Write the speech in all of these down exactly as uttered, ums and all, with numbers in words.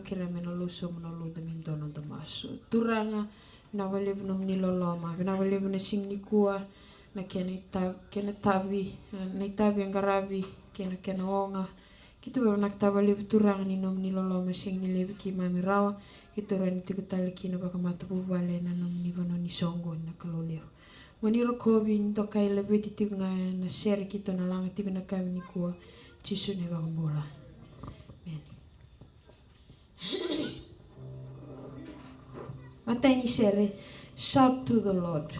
Kerea me na lou sobu na lotu me dua na noda masu. Turaga, vinaka vakalevu nomuni loloma, vinaka vakalevu na siga nikua, na kena ita-, kena itavi, na itavi e qaravi, kei na kena oga. Keitou vakavinavinakataka vakalevu Turaga ni nomuni loloma sega ni levu keimami rawa, keitou rawa ni tiko tale kina vakamatavuvale ena nomuni vanua ni soqoni na Kalou levu. Mo ni rokovi ni dokai laveti tiko ga ena sere keitou na laga tiko ena yakavi nikua, Jisu na iVakabula. Emeni. Matai ni sere, Shout to the Lord.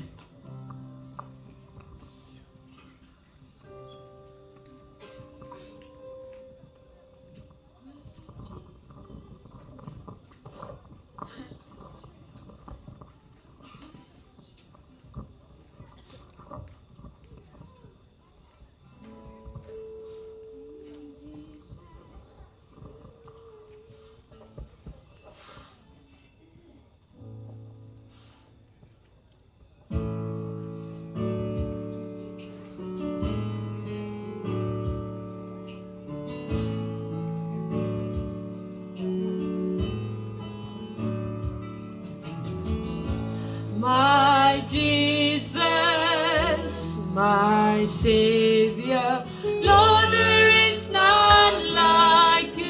My Jesus, my Savior, Lord, there is none like you.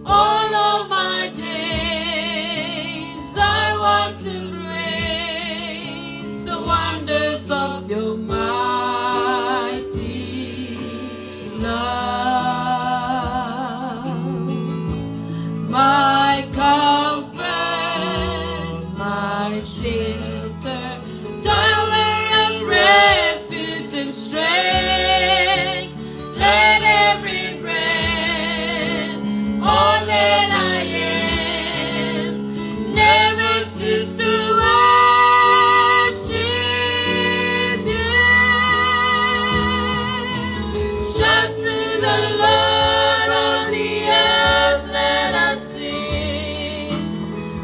All of my days I want to praise the wonders of your mighty love. My comfort, my shelter, tower of refuge and strength, let every breath, all that I am, never cease to worship you. Shout to the Lord, all the earth, let us sing.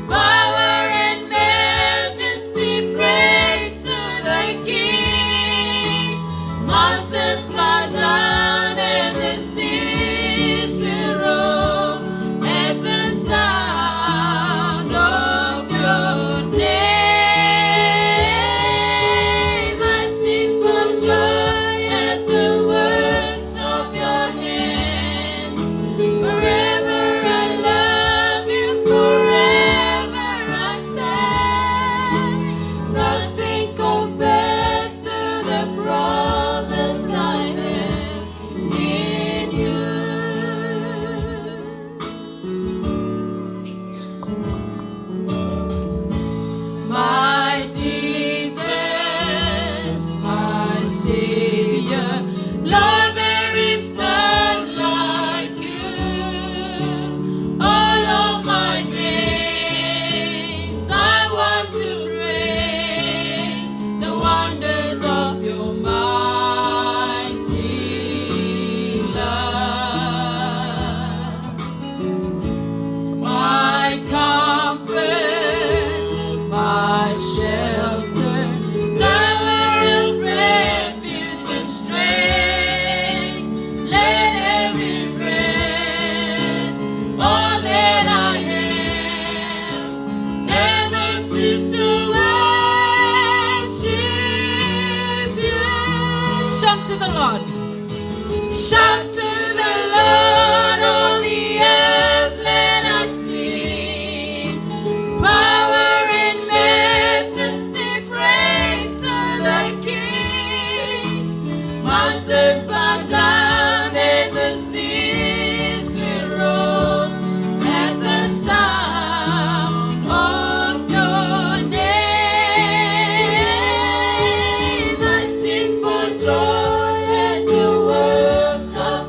Power and majesty, praise to the King. Mountains bow down and the seas will roar at the sound of your name. I sing for joy at the works of your hands. Forever I love you, forever I stand. Nothing compares to the promise I have in you. My Jesus, my Savior, Lord, there is none like you. All of my days I want to praise the wonders of your mighty love. My comfort, my shelter, tower of refuge and strength, let every breath, all that I am, never cease to worship you. Shout to the Lord. Shout to the Lord, all the earth, let us sing. Power and majesty, praise to the King. Mountains bow down and the seas will roar at the sound of your name. I sing for joy at the works of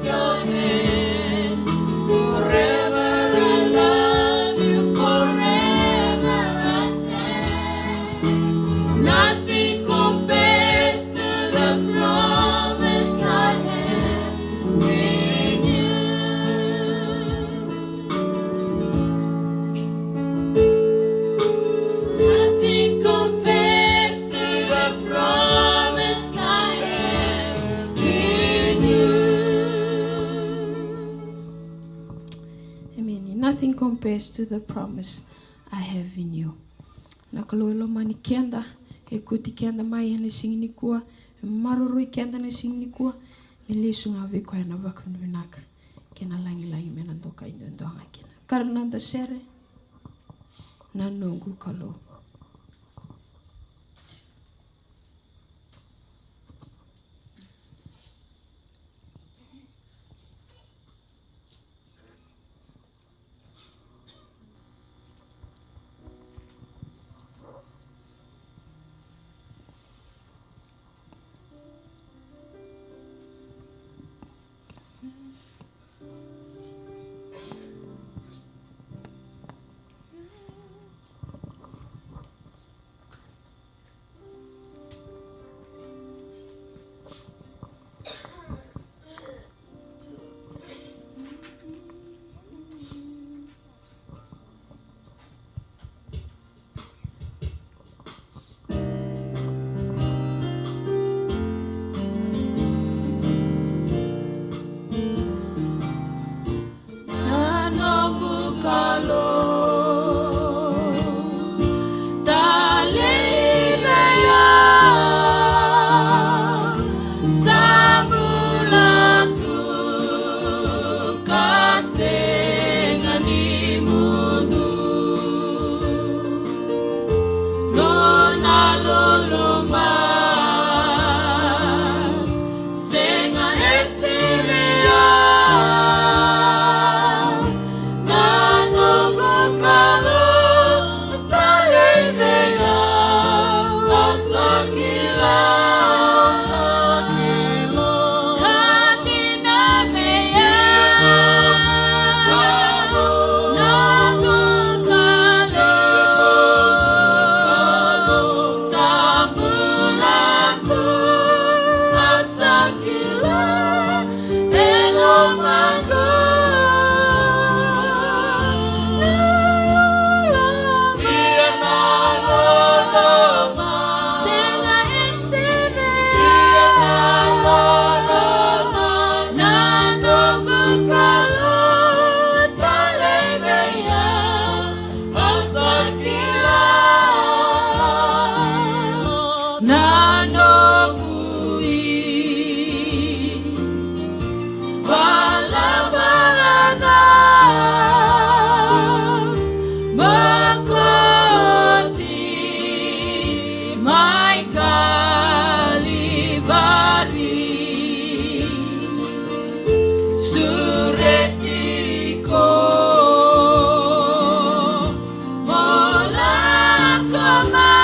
Nothing compares to the promise I have in you. Na Kalou e lomani keda, e kauti keda mai ena siga nikua, e maroroi keda na siga nikua, me lesu ga vei koya na vakavinavinaka kei na lagilagi me na dokai duadua ga kina. Kara na noda sere, Na noqu Kalou. Na noqu Kalou, talei vei au, sa bula tu ka sega ni mudu. Nona loloma sega e sivia. Na noqu Kalou, talei vei au, au sa kila, au sa kila. Ka dina vei au, noqu Kalou, sa bula tu, au sa kila e lomaqu. Na loloma, ia na loloma sega e sivia. Ia na loloma, na noqu Kalou, talei vei au, au sa kila na noqu ivalavala ca. Makoti mai Kalivari, sureti iko mo lako mai.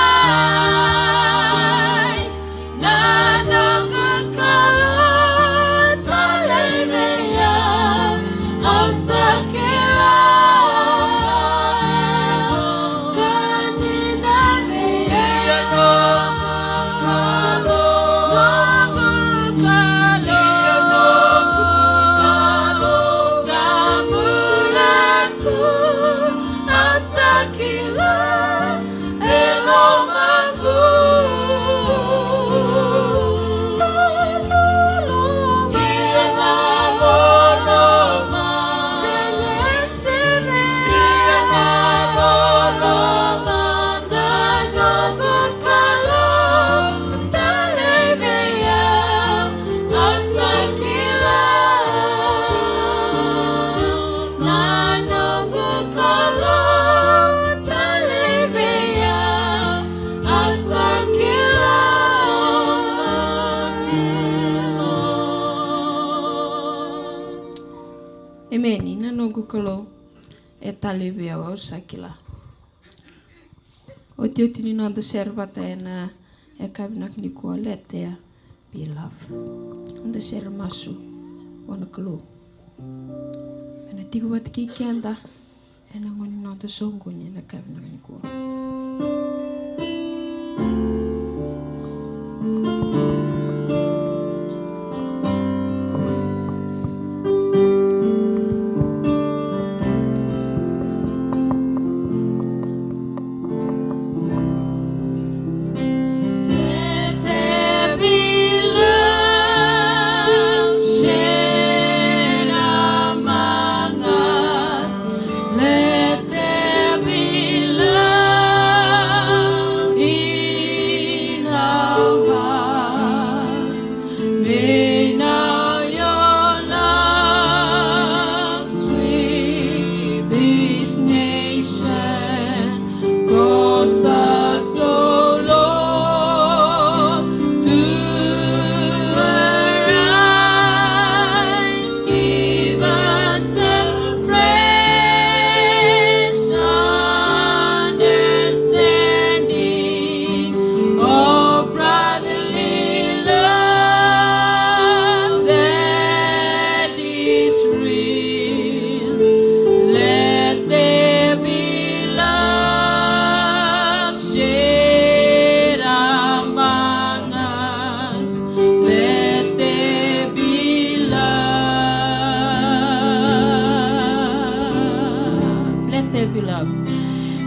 Na noqu Kalou, talei vei au, au sa kila. Ka dina vei au, noqu Kalou, sa bula tu, au sa kila e lomaqu. Na loloma, ia na loloma sega e sivia. Ia na loloma, na noqu Kalou, talei vei au, au sa kila. Na noqu Kalou, talei vei au, au sa kila. Emeni. Na noqu Kalou e talei vei au, au sa kila. Otioti ni noda sere vata ena yakavi vinaka nikua, Let There Be Love. Noda sere masu vua na Kalou. Ena tiko vata kei keda ena gauna ni noda soqoni ena yakavi vinaka nikua. Let there be love, share among us. Cause us, O Lord, to arise, give us a fresh understanding of brotherly love that is real. Let there be love shared among us. Let there be love. Let there be love.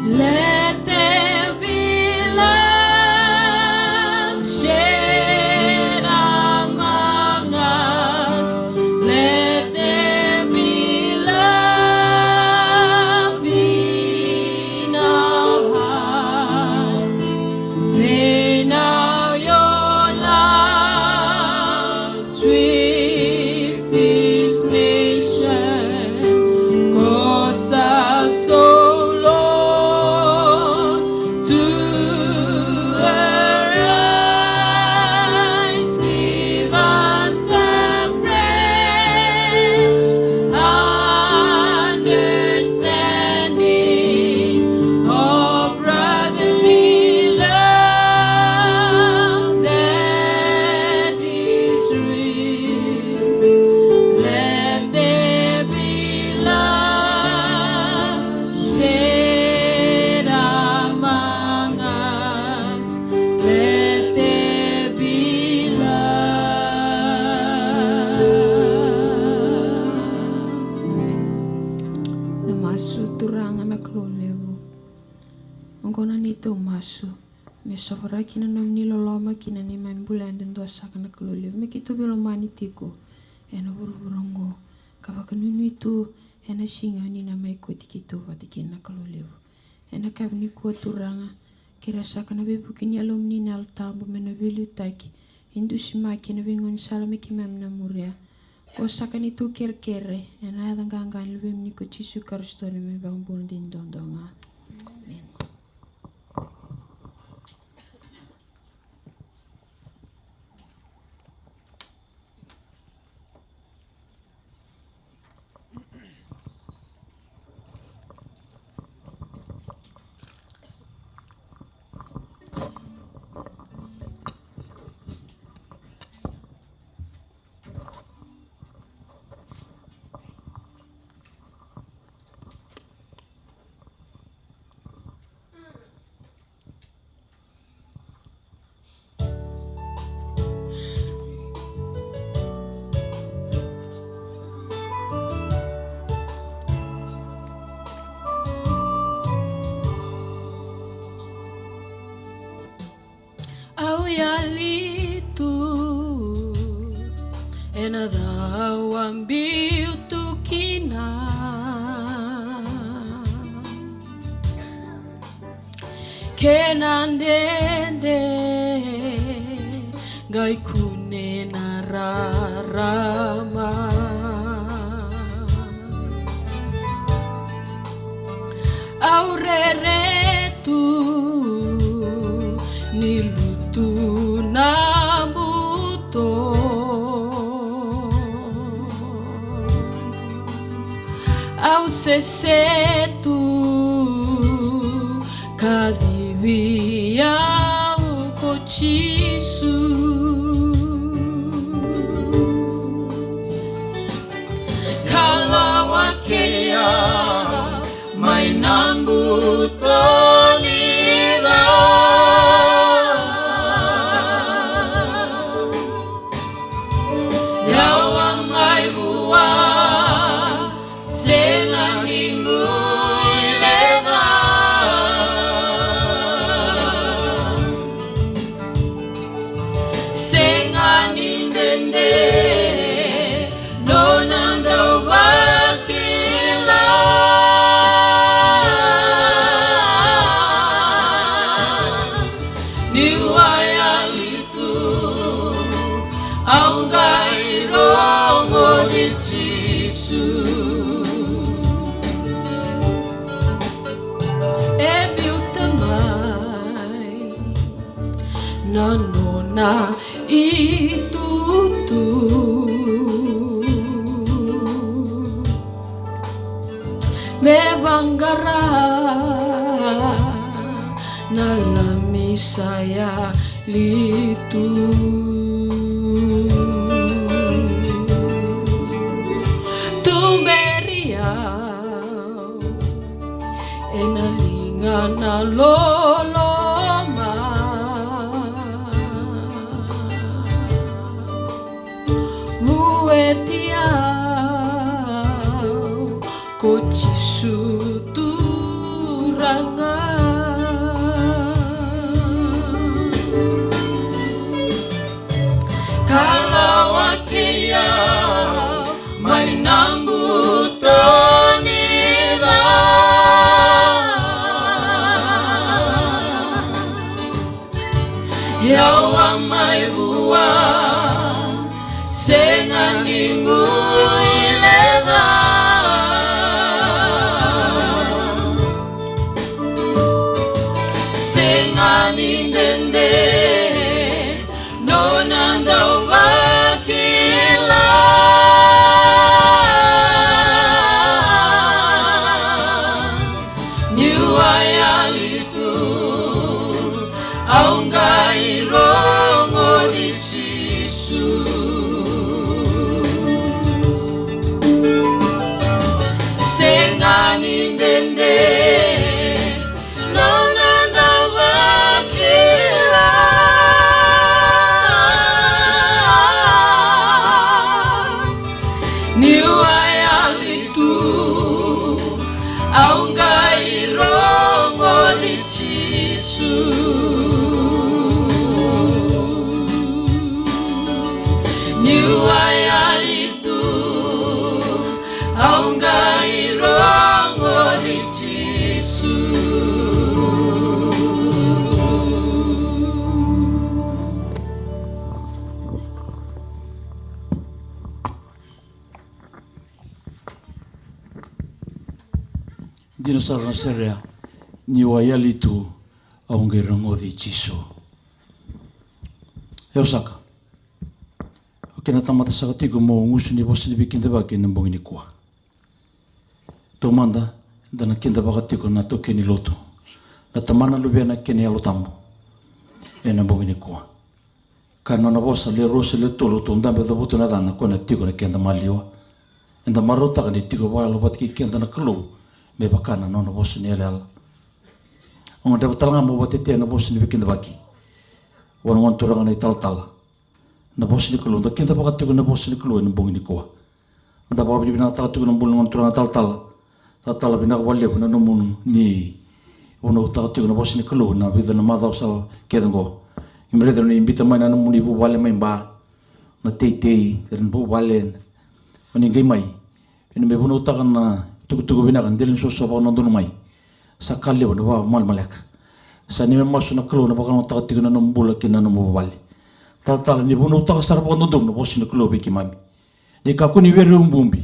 Let there be love shared among us. Let there be love in our hearts. May now your love sweep this nation. Cause us, O Lord, to arise. Give us a fresh understanding of brotherly love that is real. Let there be love shared among us. Let there be love. Na masu. Turaga na Kalou levu, oqo na neitou masu. Me sovaraki na nomuni loloma ki na neimami bula yadudua saka na Kalou levu. Me keitou veilomani tiko ena vuravura oqo ka vakanuinui tu ena siga ni na mai kauti keitou vata kina na Kalou levu. Ena yakavi nikua Turaga, kerea saka na veivuke ni Yalomuni na Yalo Tabu me na veiliutaki, idusimaki ena veigaunisala me keimami na muria. Oqo saka neitou kerekere ena yaca qaqa ni Luvemuni ko Jisu Karisito na neimami iVakabula dina duadua ga. Emeni. Au yali tu ena cau a biu tu kina. Kena dede qai kune na rarama. Au rere tu ni lutu na buto. Au sese tu kacivi au ko Jisu. Ka lawa kei au mai na buto ni ca. Yawa mai vua sega ni guileca. nona itutu me vaqara na Lami sa yali tu. Tuberi au ena liga na loloma. Vueti au ko Jisu Turaga. Ka lawaki au mai na buto ni ca. Yawa mai vua, sega ni guileca. Sega ni dede nona dau vakila. Niu a yali tu, au qai rogoci Jisu. Sega ni dede nona dau vakila. Niu a yali tu, au qai rogoci Jisu. Niu a yali tu, au qai rogoci Jisu. Dina sara na sere ya, niu a yali tu, au qai rogoci Jisu. Io saka. O kena tamata saka tiko mo gusu ni vosa ni veikidavaki ena bogi nikua. Taumada, eda na kidavaka tiko na taukei ni lotu, na Tamana, Luvena kei na Yalo Tabu ena bogi nikua. Ka nona vosa, le rua se le tolu, tou dabe cavuta na yacana, o koya na tiko ena keda maliwa. Eda marautaka ni tiko vakayalo vata kei keda na Kalou me vaka na nona vosa ni yalayala. Au gadreva tale ga meu vakatetea na vosa ni veikidavaki vua na gone turaga na italatala. Na vosa ni Kalou, da kidavaka tiko na vosa ni Kalou ena bogi nikua. Da vakavinavinakataka tiko na bula ni gone turaga talatala. Talatala, vinaka vakalevu na nomuni vunautaka tiko na vosa ni Kalou ena vica na macawa sa kece oqo. Keimami raica ni biuta mai na nomuni vuvale mai Ba, na teitei, na vuvale. O ni qai mai, o ni mai vunautaka na tukutuku vinaka, dela ni soso vakadodonu mai. Sa ka levu na vakamalemaleka. Sa neimami masu na Kalou na vakalougatataka tiko na nomu bula kei na nomu vuvale. Talatala, ni vunautaka sara vakadodonu na vosa ni Kalou vei keimami. Ni kakua ni via ububi.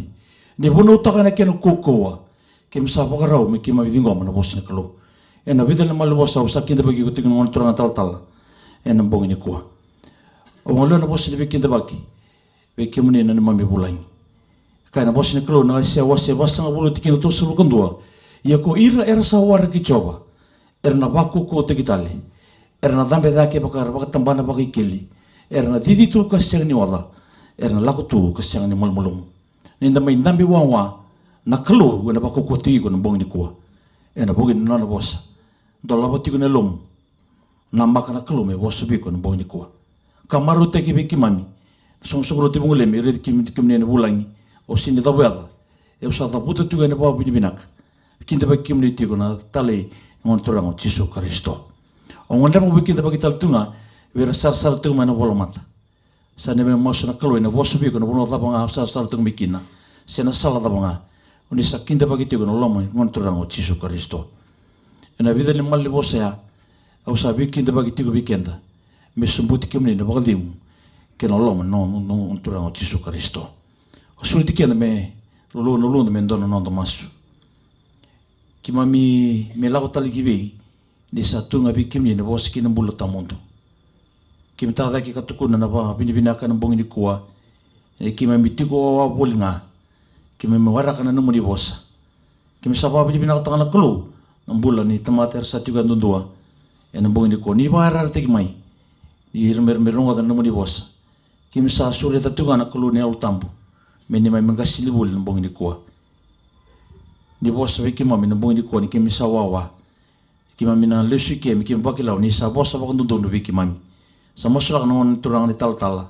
Ni vunautaka ena kena kaukauwa. Keimami sa vakarau me keimami ciqoma na vosa ni Kalou. Ena vica na malanivosa au sa kidavaki iko tiko na gone turaga talatala ena bogi nikua. Au gole na vosa ni veikidavaki vei kemuni na neimami vulagi. Kaya na vosa ni Kalou ena Aisea wase vasagavulu, tikina tolusagavulu ka dua: Ia ko ira era sa waraki Jiova era na vakaukauwataki tale. Era na cabe cake vaka era vakatabana vakaikeli. Era na cici tu ka sega ni oca. Era na lako tu ka sega ni malumalumu. Ni da mai dabe wawa, na Kalou ena vakaukauwataki iko na bogi nikua. Ena vuku ni nona vosa. Dolava tiko na yalomu. Namaka na Kalou me vosa vei iko na bogi nikua. Ka marautaki vei keimami, soqosoqo lotu i Vugalei, me raici kemuni ena vulagi. Au sega ni cavuyaca. Au sa cavuta tiko ena vakavinavinaka. Kidavaki kemuni tiko na talei ni gone turaga o Jisu Karisito. Au gadreva meu veikidavaki tale tu ga vei ira sarasara tiko mai na volamata. Sa neimami masu na Kalou, ena vosa vei iko ena vanua cava ga o sarasara tiko mai kina, se na sala cava ga, o ni sa kidavaki tiko na loma ni gone turaga o Jisu Karisito. Ena vica na malanivosa ya, au sa veikidavaki tiko vei keda me sobuti kemuni na vakacegu kei na loma ni no, no, no, gone turaga o Jisu Karisito. Au sureti keda me lolou na uluda me dua na noda masu. Keimami me lako tale ki vei, ni sa tu ga vei kemuni na vosa kei na bula tawamudu. Keimami tara cake ka tukuna na vakavinavinaka ena bogi nikua. E keimami tiko wawa voli ga. Keimami waraka na nomuni vosa. Keimami sa vakavinavinakataka na Kalou na bula ni tamata era sa tiko yadudua ena bogi nikua. Ni vakayarayarataki mai. Ni ira me, me rogoca na nomuni vosa. Keimami sa sureta tiko ga na Kalou ni Yalo Tabu me neimami qasenivuli na bogi nikua. Ni vosa vei keimami na bogi nikua ni keimami sa wawa. Keimami na lesu i ke me keimami vakila ni sa vosa vakadodonu vei keimami. Sa masulaka na Gone Turaga na italatala.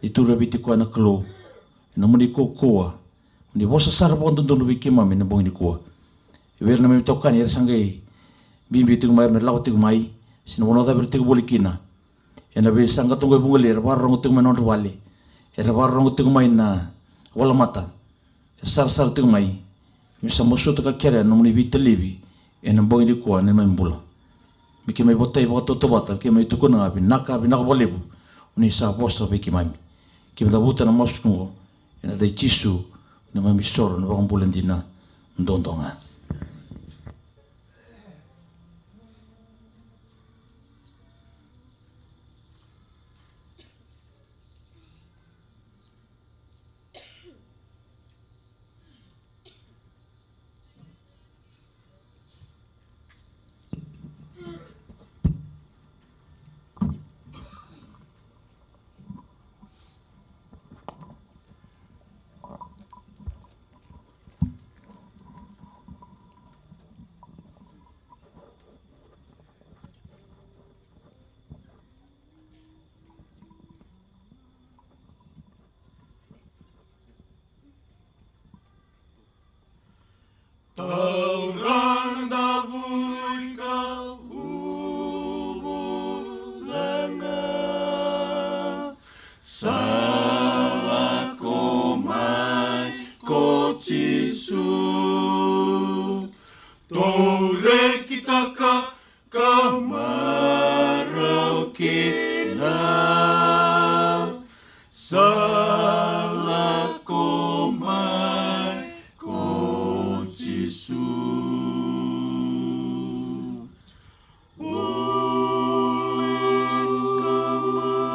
Ni tu vei tiko na Kalou ena nomuni kaukauwa. Ni vosa sara vakadodonu vei keimami ena bogi nikua. Vei ira na neimami itokani era sa qai biubiu tiko mai, era me lako tiko mai, se na vanua cava era tiko voli kina. Ena veisaqata oqo e Vugalei, era vakarorogo tiko mai na nodra vale. Era vakarorogo tiko mai na volamata. Era sarasara tiko mai. Keimami sa masuta ka kerea na nomuni veitalevi ena bogi nikua ena neimami bula. Me keimami votai vakatautauvata, me keimami tukuna ga vinaka, vinaka vakalevu. O ni sa vosa vei keimami. Keimami cavuta na masu oqo ena yaca i Jisu, na neimami isoro, na iVakabula dina duadua ga. Taura na davui ka uvu laga, sa lako mai ko Jisu. Tou rekitaka ka marau kina, sa lako mai ko Jisu. Voleka mai,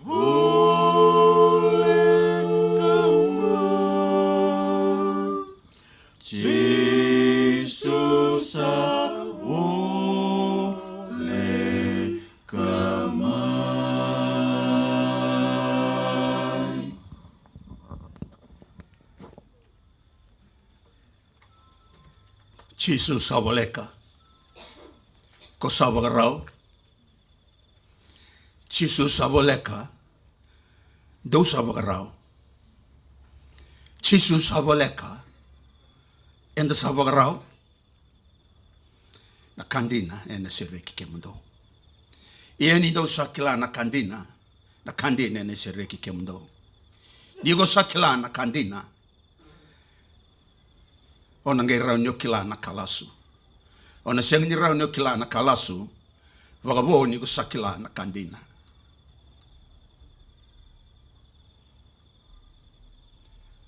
voleka mai. Jisu sa voleka mai. Jisu sa voleka. Ko sa vakarau. Jisu sa voleka. Dou sa vakarau. Jisu sa voleka. Eda sa vakarau. Na ka dina ena sereki kemudou. Ia ni dou sa kila na ka dina, na ka dina ena sereki kemudou. Ni ko sa kila na ka dina, o na qai rawa ni o kila na ka lasu. O na sega ni rawa ni o kila na ka lasu vakavo ni ko sa kila na ka dina.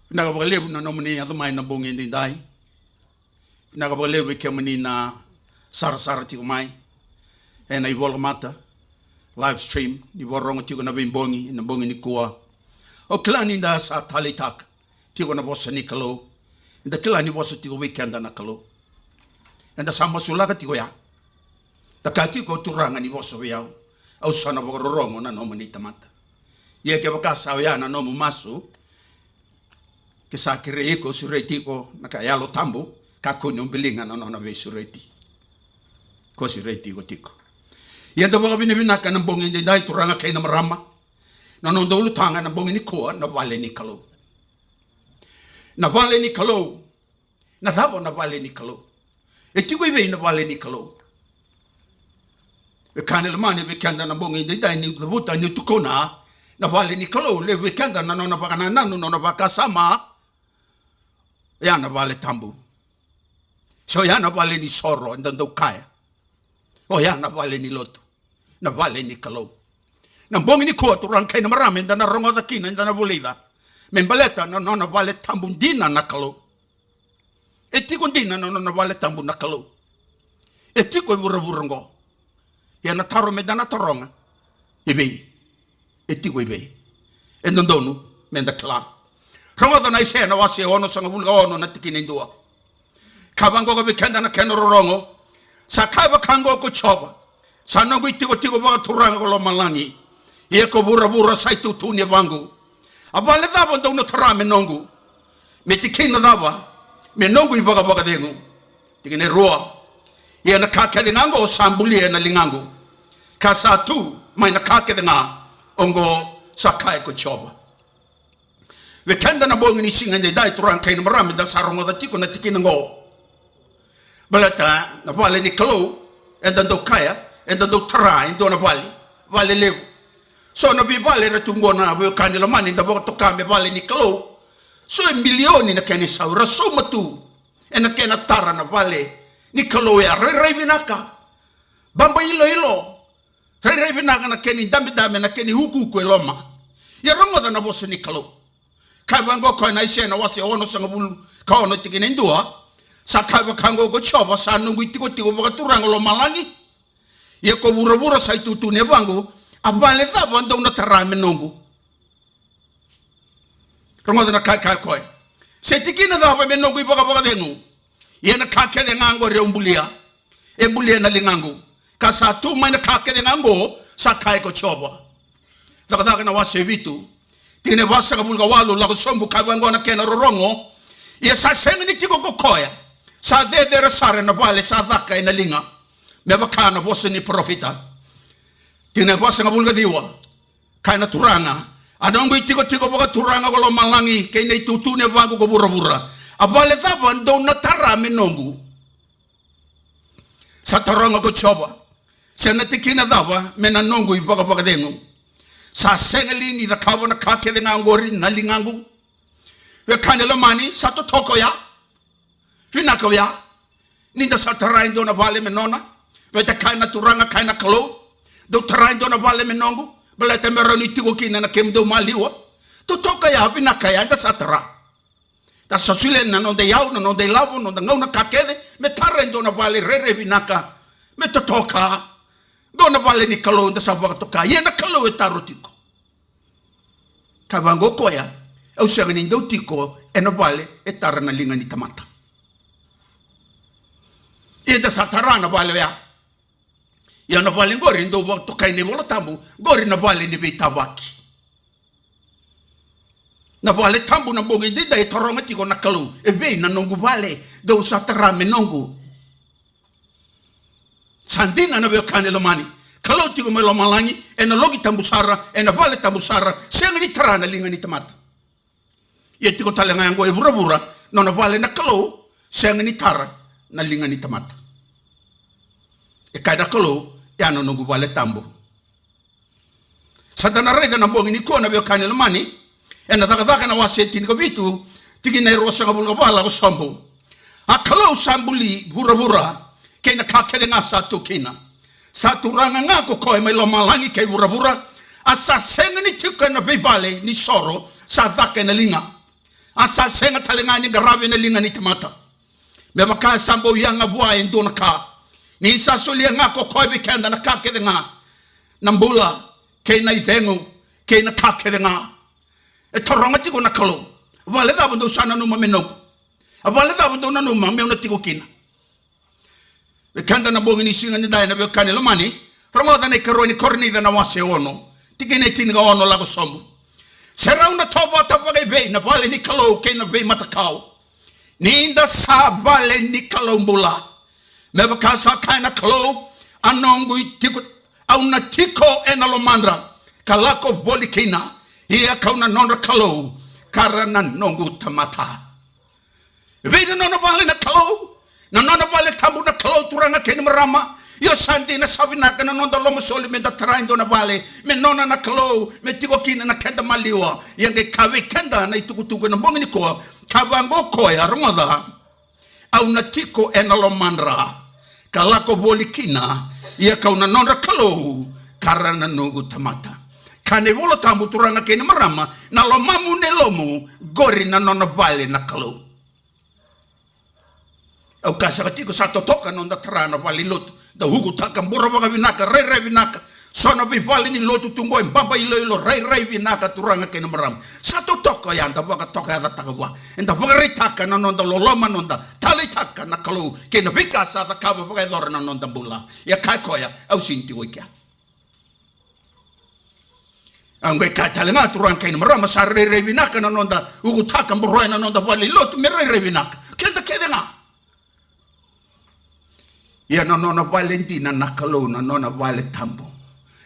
Vinaka vakalevu na nomuni yaco mai na bogi edaidai. Vinaka vakalevu vei kemuni na sarasara tiko mai ena ivolamata, live stream, ni vakarorogo tiko na veibogi ena bogi nikua. Au kila ni da sa taleitaka tiko na vosa ni Kalou. Eda kila ni vosa tiko vei keda na Kalou. Eda sa masulaka tiko ya. Da kaya tiko, Turaga, ni vosa vei au. Au sa na vakarorogo na nomuni tamata. Ia kevaka sa oya na nomu masu, ke sa kerei iko, sureti iko na ka Yalo Tabu, kakua ni o biliga na nona veisureti. Ko sureti iko tiko. Ia da vakavinavinaka na bogi edaidai, turaga kei na marama. Na noda ulutaga na bogi nikua, na vale ni Kalou. Na vale ni Kalou. Na cava na vale ni Kalou? E tiko i vei na vale ni Kalou? E kaya na lomani vei keda na bogi edaidai, niu cavuta, niu tukuna na vale ni Kalou, levu vei keda na nona vakanananu, nona vakasama. Oya na vale tabu. Se oya na vale ni soro, eda dau kaya. Oya na vale ni lotu. Na vale ni Kalou. Na bogi nikua, turaga kei na marama, eda na rogoca kina, eda na vulica me baleta na nona vale tabu dina na Kalou. E tiko dina na nona vale tabu na Kalou. E tiko e vuravura oqo. Ia na taro meda na taroga, i vei? E tiko i vei? E dodonu meda kila. Rogoca na Aisea na wase onosagavulu ka ono na tikina e dua. Ka vaqo vei keda na kena rorogo. Sa kaya vaka oqo ko Jiova: Sa noqu itikotiko vakaturaga ko lomalagi, ia ko vuravura sa itutu ni yavaqu. A vale cava dou na tara me noqu? Me tikina cava? Me noqu ivakavakacegu. Tikina e rua. Ia na ka kece ga oqo sa bulia ena ligaqu, ka sa tu mai na ka kece ga oqo, sa kaya ko Jiova. Vei keda na bogi ni siga edaidai, turaga kei na marama, eda sa rogoca tiko na tikina oqo. Baleta na vale ni Kalou, eda dau kaya, eda dau tara e dua na vale, vale levu. So na veivale era tu oqo na veiwekani lomani, da vakatoka me vale ni Kalou. So e milioni na kena isau, era sauma tu ena kena tara na vale ni Kalou. E a rairai vinaka, baba iloilo, rairai vinaka na kena idabedabe, na kena iukuuku e loma. Ia rogoca na vosa ni Kalou. Kaya vaqo o koya na Aisea na wase onosagavulu ka ono tikina e dua. Sa kaya vaka oqo ko Jiova: Sa noqu itikotiko vakaturaga lomalagi, ia ko vuravura sa itutu ni yavaqu. A vale cava dou na tara me noqu? Rogoca na ka e kaya o koya. Se tikina cava me noqu ivakavakacegu? Ia na ka kece ga oqori au bulia, e bulia na ligaqu, ka sa tu mai na ka kece ga oqo, sa kaya ko Jiova. Cakacaka na wase vitu, tikina e vasagavulu ka walu, lako sobu, kaya vaqo na kena rorogo. Ia sa sega ni tiko ko koya, sa cecere sara ena vale sa caka ena liga, me vaka na vosa ni parofita. Tikina e vasagavulu ka ciwa. Kaya na Turaga: A noqu itikotiko vakaturaga ko lomalagi, kei na itutu ni yavaqu ko vuravura. A vale cava dou na tara me noqu? Sa taroga ko Jiova. Se na tikina cava me na noqu ivakavakacegu? Sa sega li ni cakava na ka kece ga oqori na ligaqu? Wekaqu lomani, sa totoka oya. Vinaka oya. Ni da sa tara e dua na vale me nona, baleta kaya na Turaga, kaya na Kalou: Dou tara e dua na vale me noqu, baleta me rawa ni tiko kina na kemudou maliwa. Totoka ya, vinaka ya, eda sa tara. Da sa solia na noda iyau, na noda ilavo, na noda gauna, ka kece, me tara e dua na vale rairai vinaka, me totoka. Dua na vale ni Kalou da sa vakatoka. Ia na Kalou e taro tiko. Kaya vaqo o koya: Au sega ni dau tiko ena vale e tara na liga ni tamata. Ia da sa tara na vale oya. Ia na vale oqori dau vakatokai na iVola Tabu, oqori na vale ni veitavaki. Na vale tabu na bogi edaidai e taroga tiko na Kalou: E vei na noqu vale dou sa tara me noqu? Sa dina na veiwekani lomani, Kalou tiko mai lomalagi, ena loqi tabu sara, ena vale tabu sara, sega ni tara na liga ni tamata. Ia tiko tale ga oqo e vuravura, nona vale na Kalou, sega ni tara na liga ni tamata. E kaya na Kalou: Ya na noqu vale tabu. Sa da na raica na bogi nikua na veiwekani lomani, ena Cakacaka na wase tinikavitu, tikina e ruasagavulu ka va lako sobu. A Kalou sa buli vuravura kei na ka kece ga sa tu kina. Sa Turaga ga ko koya mai lomalagi kei vuravura. A sa sega ni tiko ena veivale ni soro sa caka ena liga. A sa sega tale ga ni qaravi ena liga ni tamata. Me vaka sa bau yaga vua e dua na ka. Ni sa solia ga ko koya vei keda na ka kece ga, na bula, kei na icegu, kei na ka kece ga. E taroga tiko na Kalou: A vale cava dou sa nanuma me noqu? A vale cava dou nanuma meu na tiko kina? Vei keda na bogi ni siga nidai na veiwekani lomani, rogoca na ikarua ni Korinica na wase ono, tikina e tinikaono lako sobu. Se rau na tovata vakaevei na vale ni Kalou kei na veimatakau, ni da sa vale ni Kalou bula? Me vaka sa kaya na Kalou: A noqu itiko, au na tiko ena lomadra ka lako voli kina, ia kau na nodra Kalou, ka ra na noqu tamata. E vei na nona vale na Kalou? Na nona vale tabu na Kalou, turaga kei na marama. Io, sa dina, sa vinaka na noda lomasoli meda tara e dua na vale me nona na Kalou, me tiko kina na keda maliwa. Ia qai kaya vei keda na itukutuku ena bogi nikua, kaya vaqo o koya, rogoca: Au na tiko ena lomadra ka lako voli kina, ia kau na nodra Kalou, ka ra na noqu tamata. Kaya na iVola Tabu, turaga kei na marama, na lomamu, na yalomu, qori na nona vale na Kalou. Au kaya saka tiko, sa totoka noda tara na valenilotu, da ukutaka, boro vakavinaka, rairai vinaka. So na veivale ni lotu tu qo e baba iloilo, rairai vinaka turaga kei na marama. Sa totoka ya, da vakatokayacataka vua. Eda vakaraitaka na noda loloma, noda taleitaka na Kalou kei na veika sa cakava vakayacora na noda bula. Ia kaya koya, au sega ni tiko i kea. Au qai kaya tale ga, turaga kei na marama, sa rairai vinaka na noda ukutaka, boroya na noda vale ni lotu me rairai vinaka. Keda kece ga. Ia na nona vale dina na Kalou, na nona vale tabu.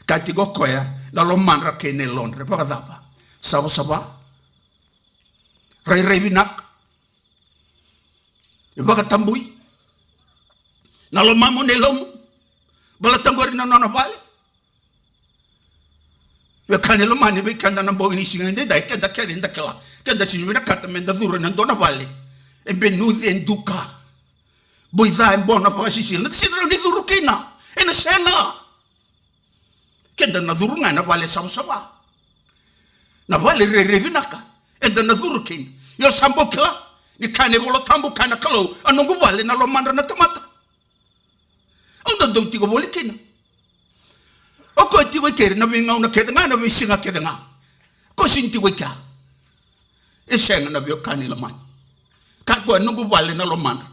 Ka tiko koya na lomadra kei na yalodra, e vakacava? Savasava, rairai vinaka, e vakatabui na lomamu, na yalomu. Baleta qori na nona vale. Wekani lomani, vei keda na bogi ni siga edaidai, keda kece eda kila, keda sega ni vinakata meda curu ena dua na vale e benuci, e duka, boi ca, e bona vakasisila, na sega ni curu kina. Ena sega. Keda na curu ga ena vale savasava, na vale rairai vinaka, eda na curu kina. Io, sa bau kila ni kaya na iVola Tabu, kaya na Kalou, a noqu vale na lomadra na tamata. Au na dau tiko voli kina. O koya tiko i keri na veigauna kece ga, na veisiga kece ga. Ko sega ni tiko i kea. E sega, na veiwekani lomani. Ka koya, noqu vale na lomadra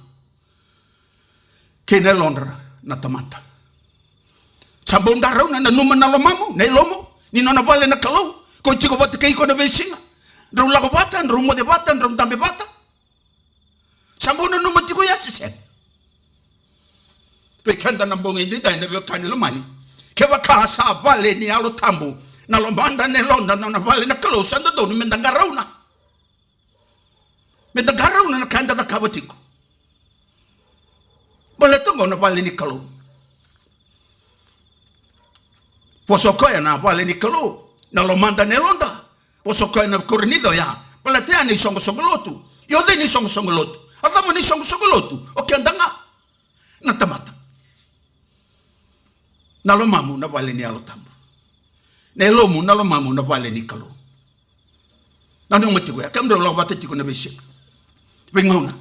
kei na yalodra na tamata. Sa bau qarauna, nanuma na lomamu, na yalomu, ni nona vale na Kalou. Ko tiko vata kei iko na veisiga. Drau lako vata, drau moce vata, drau dabe vata. Sa bau nanuma tiko ya se sega? Vei keda na bogi edaidai, na veiwekani lomani, kevaka sa vale ni Yalo Tabu na lomada, na yaloda, na nona vale na Kalou, sa dodonu meda qarauna. Meda qarauna na ka eda cakava tiko. Baleta oqo na vale ni Kalou. Vosa o koya na vale ni Kalou, na lomada, na yaloda. Vosa o koya na Korinica oya. Baleta ya na isoqosoqo lotu. Io, cei na isoqosoqo lotu? A cava na isoqosoqo lotu? O keda ga na tamata. Na lomamu na vale ni Yalo Tabu. Na yalomu, na lomamu na vale ni Kalou. Nanuma tiko ya, kemudrau lako vata tiko na veisiga, veigauna.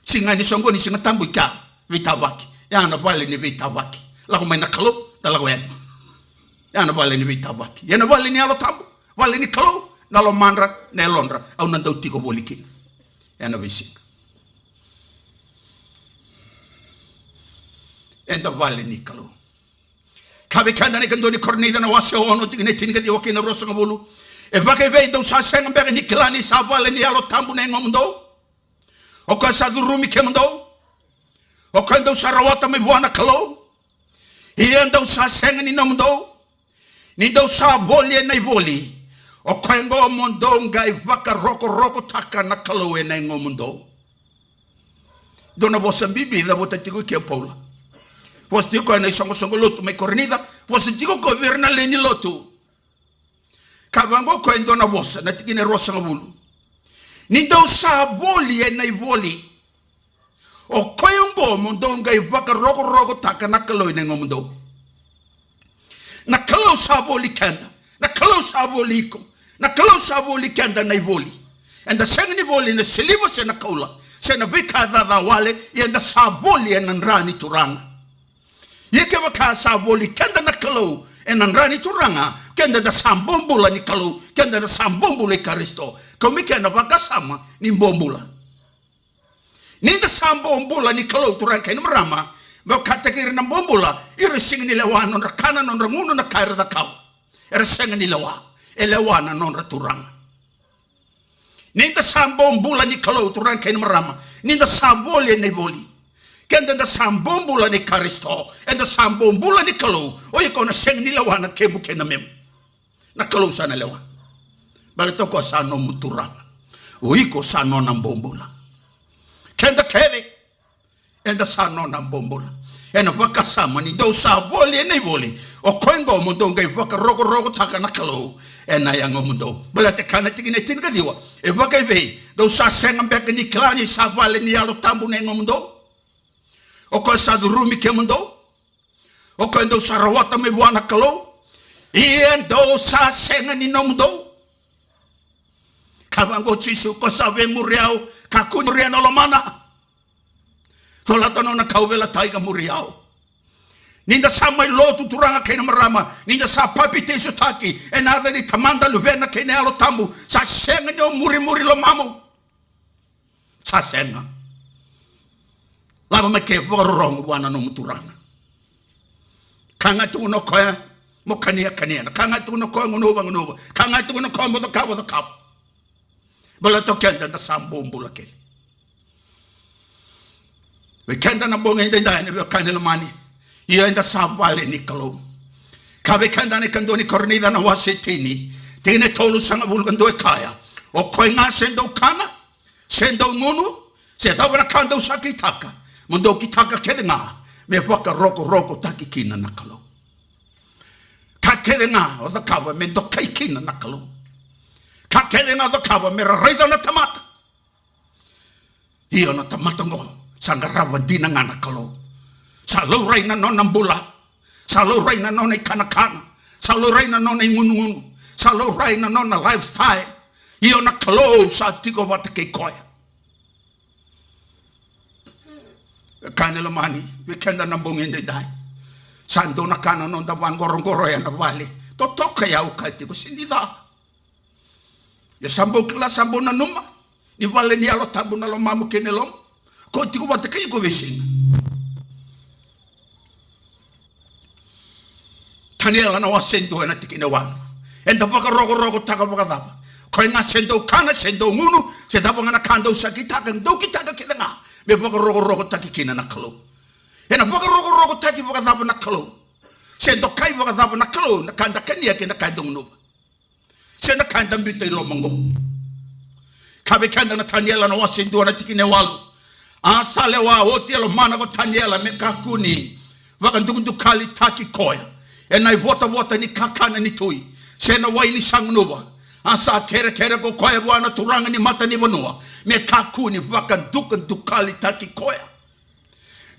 Siga ni soqoni, Siga Tabu i kea, veitavaki. Ya na vale ni veitavaki. Lako mai na Kalou, da lako yani. Ya na vale ni veitavaki. Ya na vale ni Yalo Tabu, vale ni Kalou, na lomadra, na yalodra. Au na dau tiko voli kina ena veisiga. Eda vale ni Kalou. Ka vei keda na ikadua ni Korinica na wase ono, tikina e tinikaciwa kei na ruasagavulu. E vakaevei, dou sa sega beka ni kila ni sa vale ni Yalo Tabu na yagomudou, o koya sa curumi kemudou, o koya dou sa rawata mai vua na Kalou? Ia dou sa sega ni nomudou, ni dou sa voli ena ivoli. O koya oqo mo dou qai vakarokorokotaka na Kalou ena yagomudou. Dua na vosa bibi e cavuta tiko i ke o Paula. Vosa tiko koya na isoqosoqo lotu mai Korinica, vosa tiko koya vei ira na lewe ni lotu. Ka vaqo koya e dua na vosa, na tikina e ruasagavulu: Ni dou sa voli ena ivoli, o koya oqo mo dou qai vakarokorokotaka na Kalou ena yagomudou. Na Kalou sa voli keda, na Kalou sa voli iko, na Kalou sa voli keda na ivoli. Eda sega ni voli na siliva se na koula se na veika caca wale, ia eda sa voli ena dra ni Turaga. Ia kevaka sa voli keda na Kalou ena dra ni Turaga, keda da sa bobula ni Kalou, keda da sa bobula i Karisito. Kau mai kea na vakasama ni bobula. Ni da sa bobula ni Kalou, turaga kei na marama, vakataki ira na bobula, ira sega ni lewa na nodra kana, nodra gunu, na ka era cakava. Era sega ni lewa. E lewa na nodra Turaga. Ni da sa bobula ni Kalou, turaga kei na marama, ni da sa voli ena ivoli, keda da sa bobula ni Karisito, eda sa bobula ni Kalou, o iko na sega ni lewa na kemu kei na memu. Na Kalou sa na lewa. Baleta o koya sa nomu Turaga. O iko sa nona bobula. Keda kece, eda sa nona bobula. Ena vakasama ni dou sa voli ena ivoli, o koya oqo mo dou qai vakarokorokotaka na Kalou ena yagomudou. Baleta e kaya na tikina e tinikaciwa: E vakaevei, dou sa sega beka ni kila ni sa vale ni Yalo Tabu na yagomudou, o koya sa curumi kemudou, o koya dou sa rawata mai vua na Kalou? Ia dou sa sega ni nomudou. Ka vaqo o Jisu: Ko sa via muri au, kakua ni muria na lomana. Colata nona kauveilatai ka muri au. Ni da sa mai lotu, turaga kei na marama, ni da sa papitaisotaki ena yaca ni Tamada, Luvena kei na Yalo Tabu, sa sega ni o murimuri lomamu. Sa sega. Lako mai ke, vakarorogo vua na nomu Turaga. Ka ga tukuna o koya mo kania, kania. Na ka ga tukuna o koya, gunuva, gunuva. Ka ga tukuna o koya mo cakava, cakava. Baleta o keda da sa bobula kece. Vei keda na bogi edaidai, na veiwekani lomani, ia eda sa vale ni Kalou. Ka vei keda na ikadua ni Korinica na wase tini, tikina e tolusagavulu ka dua e kaya: O koya ga se dau kana, se dau gunu, se cava na ka dau sa kitaka, mo dou kitaka kece ga me vakarokorokotaki kina na Kalou. Ka kece ga o cakava me dokai kina na Kalou. Ka kece ga o cakava me ra raica na tamata. Io, na tamata oqo sa qarava dina ga na Kalou. Sa laurai na nona bula. Sa laurai na nona ikanakana. Sa laurai na nona igunugunu. Sa laurai na nona lifestyle. Io, na Kalou sa tiko vata kei koya. Kaya na lomani, vei keda na bogi edaidai, sa dua na ka na noda vaqoroqoroya na vale. Totoka ya, au kaya tiko, sega ni ca. Ia sa bau kila, sa bau nanuma ni vale ni Yalo Tabu na lomamu kei na yalomu. Ko tiko vata kei iko veisiga. Taniela na wase dua ena tikina e walu. Eda vakarokorokotaka vakacava? Koya ga se dau kana, se dau gunu, se cava ga na ka dau sa kitaka, dau kitaka kece ga me vakarokorokotaki kina na Kalou. Ena vakarokorokotaki vakacava na Kalou? Se dokai vakacava na Kalou na ka da kania kei na ka da gunuva? Se na ka eda biuta i loma oqo. Ka vei keda na Taniela na wase dua na tikina e walu. A sa lewa oti e lomana ko Taniela me kakua ni vakadukadukalitaki koya ena ivotavota ni kakana ni tui, se na wai ni sa gunuva. A sa kerekere ko koya vua na turaga ni matanivanua me kakua ni vakadukadukalitaki koya.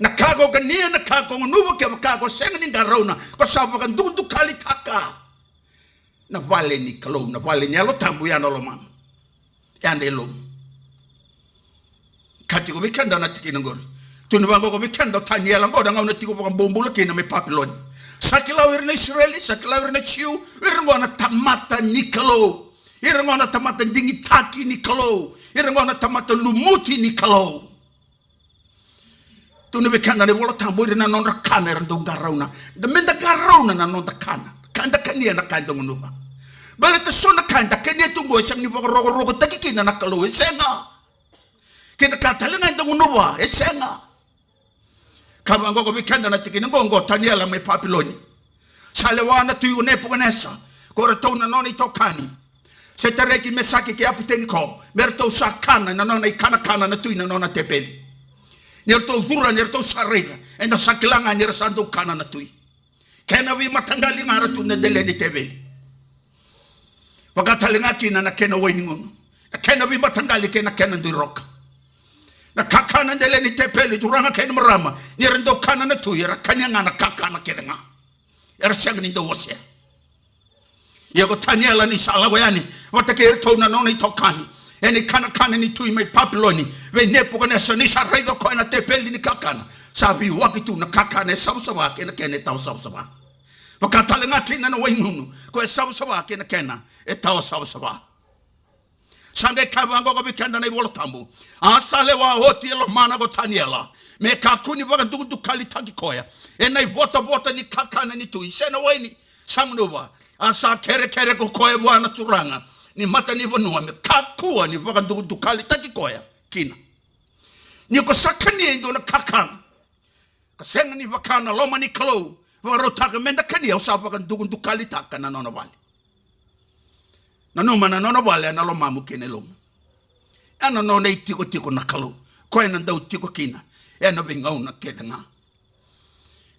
Na ka ko kania, na ka ko gunuva, kevaka ko sega ni qarauna, ko sa vakadukadukalitaka na vale ni Kalou, na vale ni Yalo Tabu, ya na lomamu, ya na yalomu. Ka tiko vei keda na tikina oqori. Tukuni vaqo ko vei keda o Taniela oqo, na gauna tiko vakabobula kina mai Papiloni. Sa kila o ira na Isireli, sa kila o ira na Jiu, ira oqo na tamata ni Kalou. Ira oqo na tamata digitaki ni Kalou. Ira oqo na tamata lumuti ni Kalou. Tukuna vei keda na iVola Tabu, ira na nodra kana era dau qarauna. Da, me da qarauna na noda kana. Ka da kania, na ka da gunuva. Baleta so na ka da kania tu qo e sega ni vakarokorokotaki kina na Kalou, e sega. Kei na ka tale ga eda gunuva, e sega. Ka vaqo ko vei keda na tikina qo, qo Taniela mai Papiloni. Sa lewa na tui ko Nepukanesa ko iratou na nona itokani, Setareki, Mesaki kei Apeteniko, me ratou sa kana na nona ikanakana na tui na nona teveli. Ni ratou curu, ni ratou sa raica, eda sa kila ga ni ra sa dau kana na tui. Kena veimataqali ga era tu na dela ni teveli. Vaka tale ga kina na kena wai ni gunu, na kena veimataqali kei na kena dui roka. Na kakana dela ni teveli, turaga kei na marama, ni ra dau kana na tui, era kania ga na kakana kece ga. Era sega ni dau wasea. Ia ko Taniela ni sa lako yani vata kei iratou na nona itokani ena ikanakana ni tui mai Papiloni vei Nepukanesa, ni sa raica o koya na teveli ni kakana, sa veiwaki tu na kakana e savasava kei na kena e tawa savasava. Vaka tale ga kina na wai gunu, ko e savasava kei na kena e tawa savasava. Sa qai kaya vaqo ko vei keda na iVola Tabu: A sa lewa oti e lomana ko Taniela me kakua ni vakadukadukalitaki koya ena ivotavota ni kakana ni tui, se na wai ni sa gunuva. A sa kerekere ko koya vua na turaga ni matanivanua me kakua ni vakadukadukalitaki koya kina. Ni ko sa kania e dua na kakana ka sega ni vaka na loma ni Kalou vakarautaka me da kania, o sa vakadukadukalitaka na nona vale. Nanuma, na nona vale ena lomamu kei na yalomu. Ena nona itikotiko na Kalou, koya na dau tiko kina ena veigauna kece ga.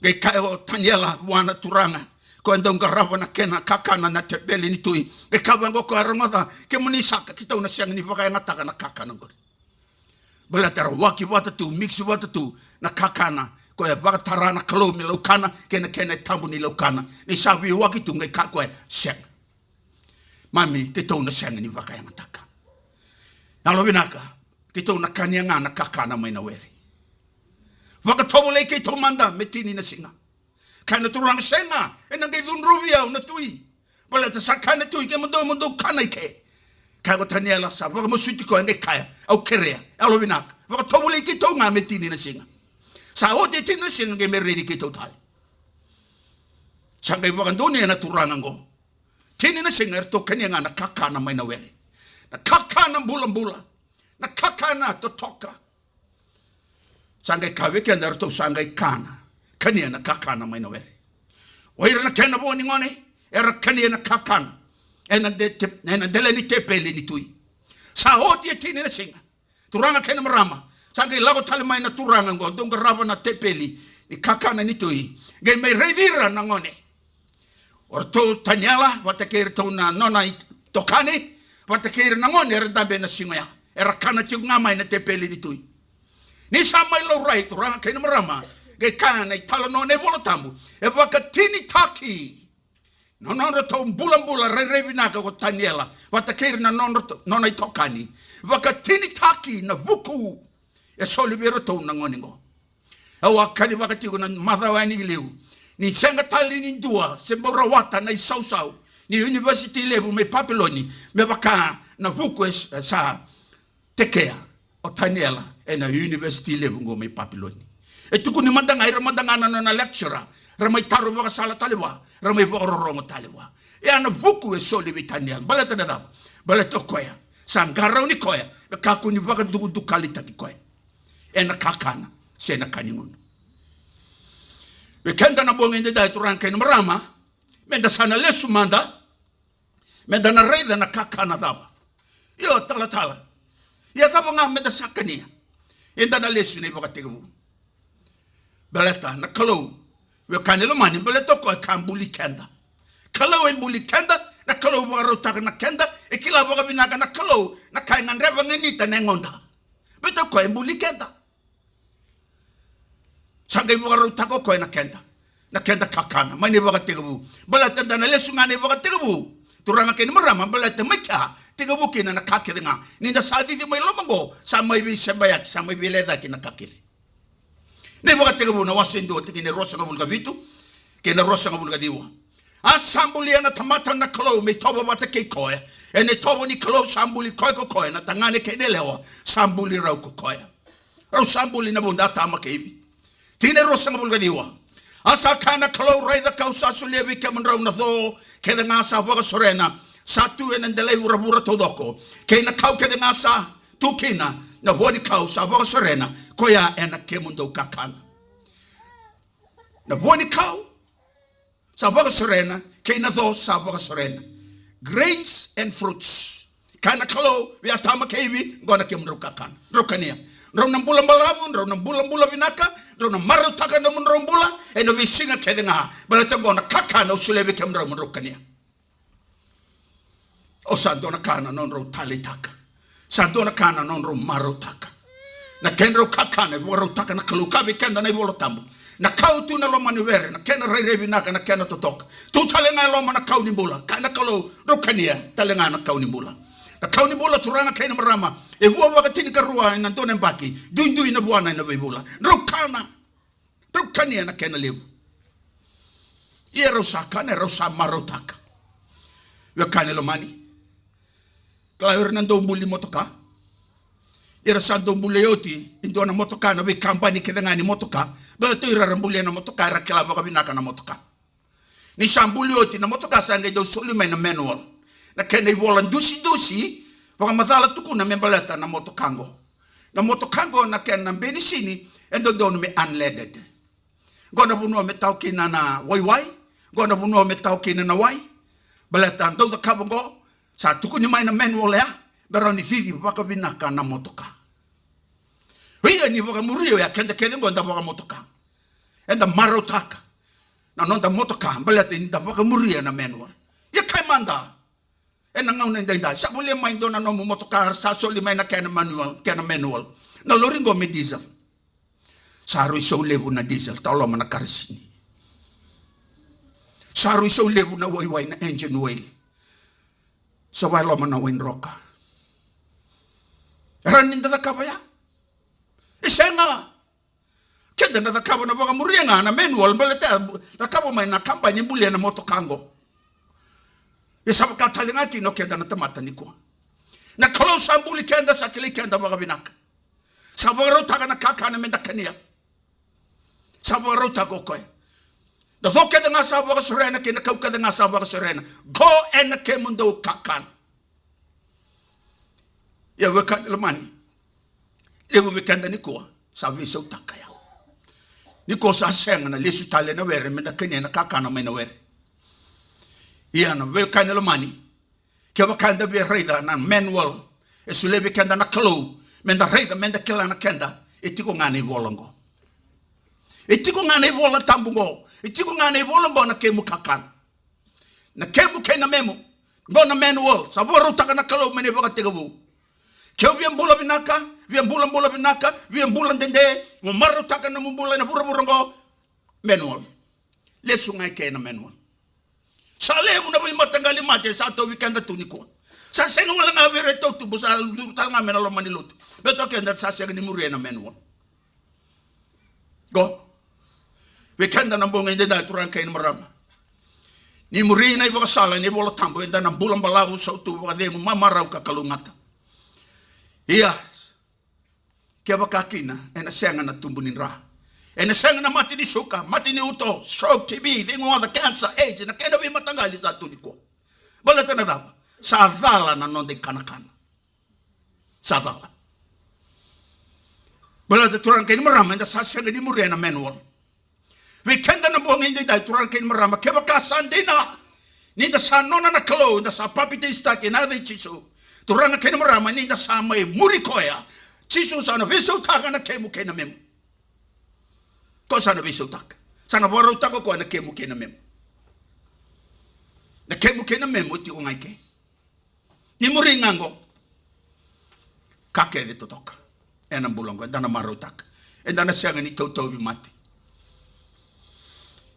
Qai kaya o Taniela vua na turaga ko e dau qarava na kena kakana na teveli ni tui, qai kaya vaqo ko koya: Rogoca, kemuni saka, keitou na sega ni vakayagataka na kakana oqori. Baleta era waki vata tu, mix vata tu na kakana ko e vakatara na Kalou me laukana kei na kena e tabu ni laukana. Ni sa veiwaki tu, qai kaya o koya: Sega. Mami, keitou na sega ni vakayagataka. Yalovinaka, keitou na kania ga na kakana mai na were. Vakatovolei keitou mada me tini na siga. Kaya na turaga, sega, ena qai cudruvi au na tui. Baleta sa kaya na tui, kemudou mo dou kana i ke. Kaya ko Taniela, sa vakamasuti koya, qai kaya, au kerea, yalo vinaka, vakatovolei keitou ga me tini na siga. Sa oti e tini na siga, qai me raici keitou tale. Sa qai vakadonuya na turaga oqo. Tini na siga eratou kania ga na kakana mai na were. Na kakana bulabula. Na kakana totoka. Sa qai kaya vei keda, eratou sa qai kana, kania na kakana mai na were. O ira na kena vo ni gone era kania na kakana ena de-, te-, ena dela ni tepeli ni tui. Sa oti e tini na siga. Turaga kei na marama, sa qai lako tale mai na turaga oqo, dau qarava na tepeli ni kakana ni tui, qai mai raici ira na gone. O ratou o Taniela vata kei iratou na nona itokani, vata kei ira na gone era dabe ena siga oya, era kana tiko ga mai na tepeli ni tui. Ni sa mai laurai, turaga kei na marama, qai kaya na italanoa na iVola Tabu, e vakatinitaki na nodratou bulabula rairai vinaka ko Taniela vata kei ira na nodratou, nona itokani. Vakatinitaki na vuku e soli vei iratou na gone oqo. Au a kacivaka tiko na macawa yani ki liu, ni sega tale ni dua se bau rawata na isausau ni univesiti levu mai Papiloni me vaka na vuku e s-, e sa tekea o Taniela ena univesiti levu oqo mai Papiloni. E tukuni mada ga, ira mada ga na nona lecturer ra mai taro vakasala tale vua, ra mai vakarorogo tale vua. E a na vuku e soli vei Taniela. Baleta na cava? Baleta o koya sa qarauni koya me kakua ni vakadukadukalitaki koya ena kakana se na ka ni gunu. Vei keda na bogi edaidai, turaga kei na marama, meda sa na lesu mada, meda na raica na kakana cava. Io, talatala, ia cava ga meda sa kania? Eda na lesu na ivakatekivu. Baleta na Kalou, veiwekani lomani, baleta o koya ka buli keda. Kalou e buli keda, na Kalou vakarautaka na keda, e kila vakavinaka na Kalou na ka e gadreva, ganita na yagoda. Baleta o koya e buli keda. Sa qai vakarautaka o koya na keda, na keda kakana mai na ivakatekivu. Baleta da na lesu ga na ivakatekivu, turaga kei na marama, baleta mai kea tekivu kina na ka kece ga. Ni da sa cici mai loma oqo, sa mai veisebayaki, sa mai veilecayaki na ka kece. Na ivakatekivu na wase e dua, tikina e ruasagavulu ka vitu kei na ruasagavulu ka ciwa. A sa bulia na tamata na Kalou me itovo vata kei koya. Ena itovo ni Kalou sa buli koya ko koya, na tagane kei na yalewa sa buli rau ko koya. Rau sa buli na vuda, Atama kei Ivi. Tikina e ruasagavulu ka ciwa. A sa kaya na Kalou, raica, ka'u sa solia vei kemudrau na co kece ga sa vakasorena, sa tu ena delai vuravura taucoko, kei na kau kece ga sa tu kina, na vua ni kau sa vakasorena, koya ena kemudou kakana. Na vua ni kau sa vakasorena, kei na co sa vakasorena. Grains and fruits. Kaya na Kalou vei Atama kei Ivi, qo na kemudrau kakana. Drau kania. Drau na bula balavu, drau na bula bula vinaka, drau na marautaka na nomudrau bula ena veisiga kece ga. Baleta qo na kakana au solia vei kemudrau mo drau kania. O sa dua na ka na nodrau taleitaka. Sa dua na ka na nodrau marautaka. Na kedrau kakana e vakarautaka na Kalou. Kaya vei keda na iVola Tabu, na kau tu na loma ni were, na kena rairai vinaka, na kena totoka, tu tale ga e loma na kau ni bula. Kaya na Kalou, drau kania tale ga na kau ni bula. Na kau ni bula, turaga kei na marama, e vua vakatinikarua ena dua na yabaki, duidui na vuana ena veivula. Drau kana. Rau kania na kena levu. Ia rau sa kana, rau sa marautaka. Wekani lomani, kila ira na dau buli motoka. Ira sa dau buli oti e dua na motoka, na veikabani kece ga ni motoka. Baleta ira ra bulia na motoka, era kila vakavinaka na motoka. Ni sa buli oti na motoka, sa qai dau soli mai na manual, na kena ivola dusidusi, vakamacala, tukuna me baleta na motoka qo. Na motoka qo, na kena benisini e dodonu me unleaded. Qo na vanua me tao kina na waiwai, qo na vanua me tao kina na wai. Baleta dau cakava qo, sa tukuni mai na manual ya, me rawa ni cici vakavinaka na motoka. Ia ni vakamuria oya, keda kece qo eda vakamotoka, eda marautaka na noda motoka, baleta ni da vakamuria na manual. Ia kaya mada, ena gauna edaidai, sa volia mai dua na nomu motoka, sa soli mai na kena manual, kena manual. Na lori qo me diesel. Sa rui sau levu na diesel, tau loma na karasini. Sa rui sau levu na waiwai, na engine oil. Sa vai loma na waidroka. Rawa ni da cakava ya? E sega. Ke Eda na cakava na vakamuria ga na manual, baleta cakava mai na kabani bulia na motoka qo. Ia sa vaka tale ga kina o keda na tamata nikua. Na Kalou sa buli keda, sa kilai keda vakavinaka. Sa vakarautaka na kakana meda kania. Sa vakarautaka o koya. Na co kece ga sa vakasorena kei na kau kece ga sa vakasorena. Qo ena kemudou kakana. Ia wekaqu lomani, levu vei keda nikua sa veisautaka ya. Nikua sa sega na lesu tale na were meda kania na kakana mai na were. Ia na wekaqu lomani, kevaka eda via raica na manual e solia vei keda na Kalou meda raica, meda kila na keda, e tiko ga na ivola qo. E tiko ga na iVola Tabu qo. E tiko ga na ivola qo na kemu kakana. Na kemu kei na memu. Qo na manual sa vakarautaka na Kalou mai na ivakatekivu. Ke o via bula vinaka, via bulabula vinaka, via bula dede, mo marautaka nomu bula ena vuravura qo. Manual. Lesu ga i ke na manual. Sa levu na veimataqali mate sa tauvi keda tu nikua. Sa sega wale ga vei ira e tautubu, sa duru tale ga mai na loma ni lotu. Baleta o keda sa sega ni muria na manual. Qo. Vei keda na bogi edaidai, turaga kei na marama, ni muri na ivakasala ni iVola Tabu, eda na bula balavu, sautu vakacegu, mamarau ka kalougata. Ia, kevaka kina ena sega na tubu ni dra, ena sega na mate ni suka, mate ni uto, stroke, T B, cegu oca, cancer, AIDS, na kena veimataqali sa tu nikua. Baleta na cava? Sa cala na noda ikanakana. Sa cala. Baleta, turaga kei na marama, eda sa sega ni muria na manual. Vei keda na bogi edaidai, turaga kei na marama, kevaka sa dina ni da sa nona na Kalou, da sa papitaisotaki ena yaca i Jisu, turaga kei na marama, ni da sa mai muri koya, Jisu sa na veisautaka na kemu kei na memu. Koya sa na veisautaka. Sa na vakarautaka o koya na kemu kei na memu. Na kemu kei na memu e tiko ga i ke. Ni muri ga qo, ka kece totoka ena bula qo, eda na marautaka. Eda na sega ni tautauvi mate.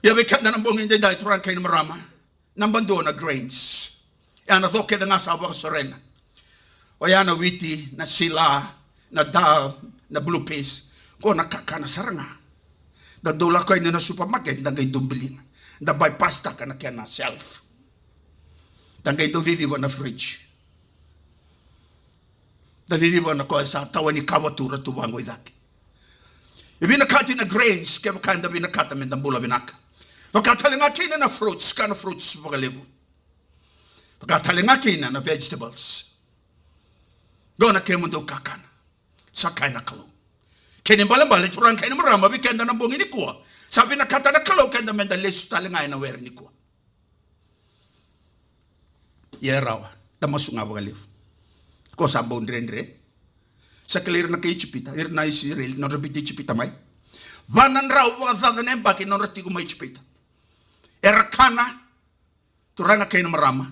Ia vei keda na bogi edaidai, turaga kei na marama, naba dua na grains. E a na co kece ga sa vakasorena. Oya na witi, na sila, na dal, na blue peas. Qo na kakana sara ga. Da dau lako yani na supermarket, da qai dau biliga. Da bypass taka na kena shelf. Da qai dau ciciva na fridge. Da ciciva na koya sa tawa ni kava tu, ra tu vaqo i cake. E vinakati na grains, kevaka eda vinakata meda bula vinaka. Vaka tale ga kina na fruits, ka na fruits vakalevu. Vaka tale ga kina na vegetables. Qo na kemudou kakana. Sa kaya na Kalou. Kena ibalebale, turaga kei na marama, vei keda na bogi nikua, sa vinakata na Kalou keda meda lesu tale ga ena were nikua. Ia e rawa, da masu ga vakalevu. Ko sa bau dredre. Sa kilai ira na kai Ijipita, ira na Isireli, nodra biuti Ijipita mai. Va na drau vakacaca na yabaki nodra tiko mai Ijipita. Era kana, turaga kei na marama,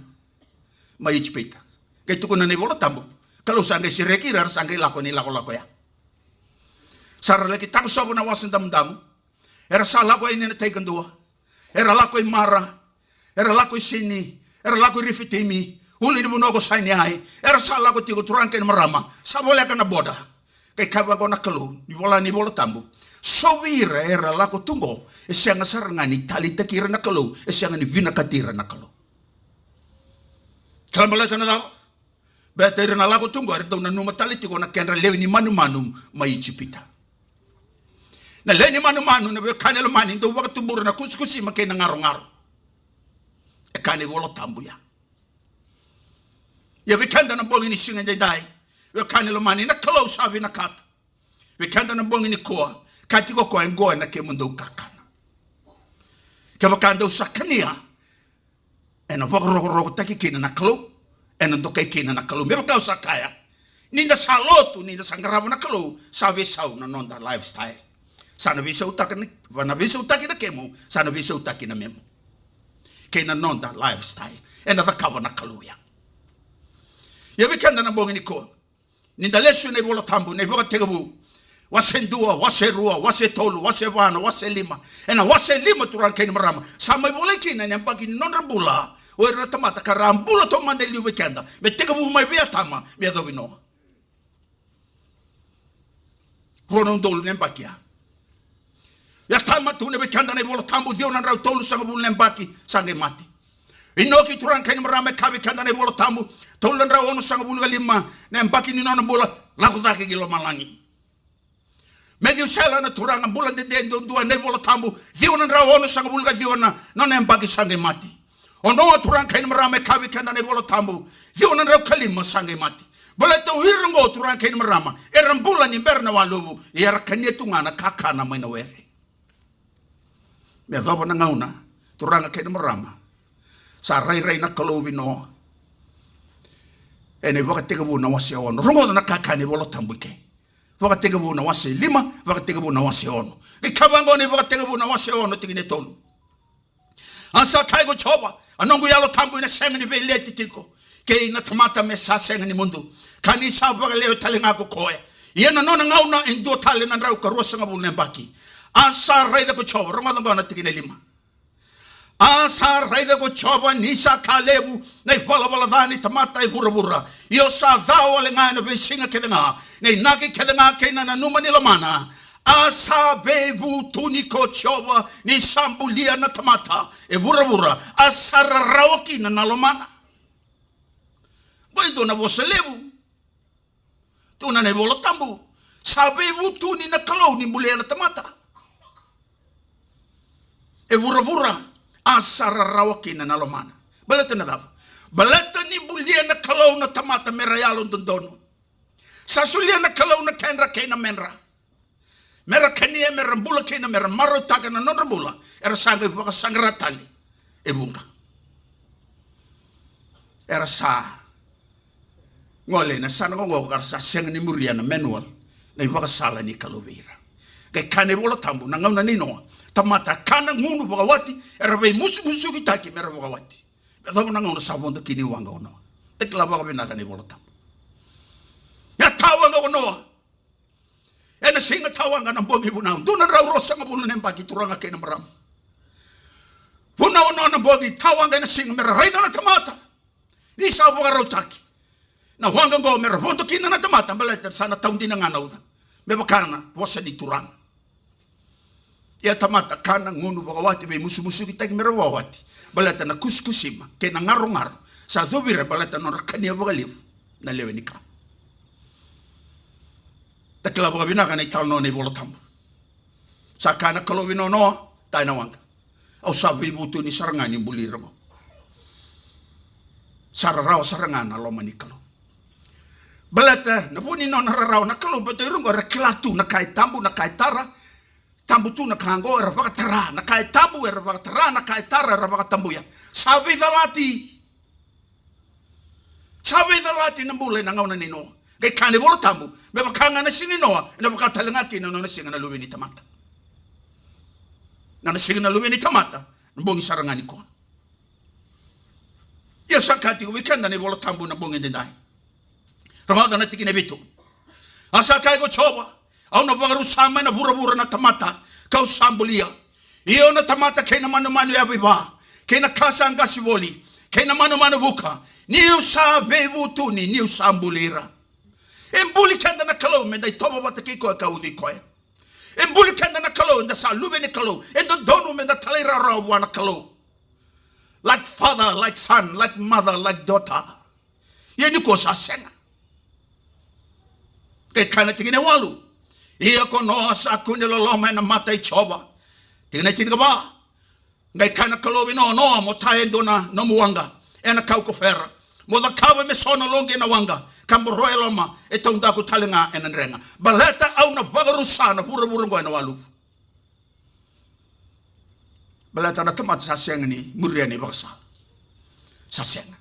mai Ijipita. Qai tukuna na iVola Tabu, Kalou sa qai sereki ira, era sa qai lako ena ilakolako ya. Sa ra laki takosova na Wasa Damudamu. Era sa lako yani ena tai kadua. Era lako i Mara. Era lako i Sini. Era lako i Rifitimi. Ulu ni vanua ko Sainai. Era sa lako tiko, turaga kei na marama. Sa voleka na boda. Qai kaya vaqo na Kalou, ni vola ni iVola Tabu. So vei ira era lako tu qo, e sega sara ga ni taleitaki ira na Kalou, e sega ni vinakati ira na Kalou. Kila baleta na cava? Baleta ira na lako tu qo, era dau nanuma tale tiko na kedra lewe ni manumanu mai Ijipita. Na lewe ni manumanu, na veiwekani lomani, dau vakatubura na kusikusima kei na garogaro. E kaya na iVola Tabu ya. Ia vei keda na bogi ni siga edaidai, veiwekani lomani, na Kalou sa vinakata. Vei keda na bogi nikua, kaya tiko o koya, e qo na kemudou kakana. Kevaka dou sa kania, ena vakarokorokotaki kina na Kalou, ena dokai kina na Kalou. Me vaka au sa kaya, ni da sa lotu, ni da sa qarava na Kalou, sa veisau na noda lifestyle. Sa na veisautaki na, na veisautaki na kemu, sa na veisautaki na memu. Kei na noda lifestyle. Ena cakava na Kalou ya. Ia vei keda na bogi nikua, ni da lesu ena iVola Tabu, na iVakatekivu. Wase dua, wase rua, wase tolu, wase va, na wase lima. Ena wase lima, turaga kei na marama, sa mai volai kina na yabaki ni nodra bula o ira na tamata ka ra a bula taumada e liu vei keda, me tekivu mai vei Atama me yacovi Noa. Rua na udolu na yabaki ya. Ia tama, tukuna vei keda na iVola Tabu, ciwa na drau tolusagavulu na yabaki sa qai mate. Inoki, turaga kei na marama, e kaya vei keda na iVola Tabu, tolu na drau onosagavulu ka lima na yabaki ni nona bula, lako cake ki lomalagi. Metusela na turaga bula dede duadua ena iVola Tabu, ciwa na drau onosagavulu ka ciwa na nona yabaki sa qai mate. O Noa, turaga kei na marama, e kaya vei keda na iVola Tabu, ciwa na drau ka lima sa qai mate. Baleta o ira oqo, turaga kei na marama, era bula ni bera na waluvu, ia era kania tu ga na kakana mai na were. Me yacova na gauna, turaga kei na marama, sa rairai na Kalou vei Noa. Ena iVakatekivu na wase ono. Rogoca na ka e kaya na iVola Tabu i ke. Vakatekivu na wase lima, Vakatekivu na wase ono. Ni ka vaqo na iVakatekivu na wase ono, tikina e tolu. A sa kaya ko Jiova, a noqu Yalo Tabu ena sega ni veileti tiko kei na tamata me sa sega ni mudu, ka ni sa vakalewe tale ga ko koya. Ia na nona gauna e dua tale na drau ka ruasagavulu na yabaki. A sa raica ko Jiova, rogoca oqo na tikina e lima. A sa raica ko Jiova ni sa ka levu na ivalavala ca ni tamata e vuravura. Io, sa ca wale ga ena veisiga kece ga na inaki kece ga kei na nanuma ni lomana. A sa veivutuni ko Jiova ni sa bulia na tamata e vuravura, a sa rarawa kina na lomana. Qo e dua na vosa levu. Tukuna na iVola Tabu, sa veivutuni na Kalou ni bulia na tamata e vuravura, a sa rarawa kina na lomana. Baleta na cava? Baleta ni bulia na Kalou na tamata me ra yalododonu. Sa solia na Kalou na kedra kei na medra. Me ra kania, me ra bula kina, me ra marautaka na nodra bula, era sa qai vakasaqara tale e vuqa. Era sa gole ena yasana oqo ka ra sa sega ni muria na manual, na ivakasala ni Kalou vei ira. Qai kaya na iVola Tabu, na gauna nei Noa, tamata kana gunu vakawati, era veimusumusukitaki me ra vakawati. Me yacova na gauna sa vodo kina i waqa o Noa. Da kila vakavinaka na iVola Tabu. Na tawaqa o Noa. Ena siga tawaqa na bogi vunau. Dua na drau ruasagavulu na yabaki, turaga kei na marama. Vunau o Noa na bogi, tawaqa ena siga me ra raica na tamata. Ni sa vakarautaki na waqa oqo me ra vodo kina na tamata, baleta sa na tau dina ga na uca. Me vaka na vosa ni Turaga. Ia tamata kana gunu vakawati, veimusumusukitaki me ra vakawati. Baleta na kusikusima kei na garogaro sa covi ira baleta na nodra kania vakalevu na lewe ni ka. Da kila vakavinaka na italanoa ni iVola Tabu. Sa kaya na Kalou vei Noa, Noa, ta ena waqa. Au sa veivutuni sara ga ni buli ira oqo. Sa rarawa sara ga na loma ni Kalou. Baleta na vu ni nona rarawa na Kalou, baleta ira oqo era kila tu na ka e tabu, na ka e tara. Tabu tu na ka oqo, era vakatara na ka e tabu, era vakatara na ka e tara, era vakatabuya. Sa veicalati. Sa veicalati na bula ena gauna nei Noa. Qai kaya na iVola Tabu, me vaka ga na siga i Noa, ena vaka tale ga kina na nona siga na Luve ni tamata. Na nona siga na Luve ni tamata, na bogi sara ga nikua. Ia sa kaya tiko vei keda na iVola Tabu na bogi edaidai. Rogoca na tikina e vitu. A sa kaya ko Jiova, au na vakarusa mai na vuravura na tamata kau sa bulia. Io, na tamata kei na manumanu yavaiva, kei na ka sa qasi voli, kei na manumanu vuka, niu sa veivutuni, niu sa buli ira. E buli keda na Kalou meda itovo vata kei koya ka uci koya. E buli keda na Kalou eda sa luve ni Kalou. E dodonu meda talairawarawa vua na Kalou. Like father, like son, like mother, like daughter. Ia nikua sa sega. Qai kaya na tikina e walu. Ia ko Noa sa kune loloma ena mata i Jiova. Tikina e tinikava. Qai kaya na Kalou vei Noa, Noa, mo ta e dua na nomu waqa ena kau ko Fera. Mo cakava me so na loqi ena waqa, ka boroya e loma e taudaku tale ga ena drega. Baleta au na vakarusa na vuravura oqo ena waluvu. Baleta na tamata sa sega ni muria na ivakasala. Sa sega.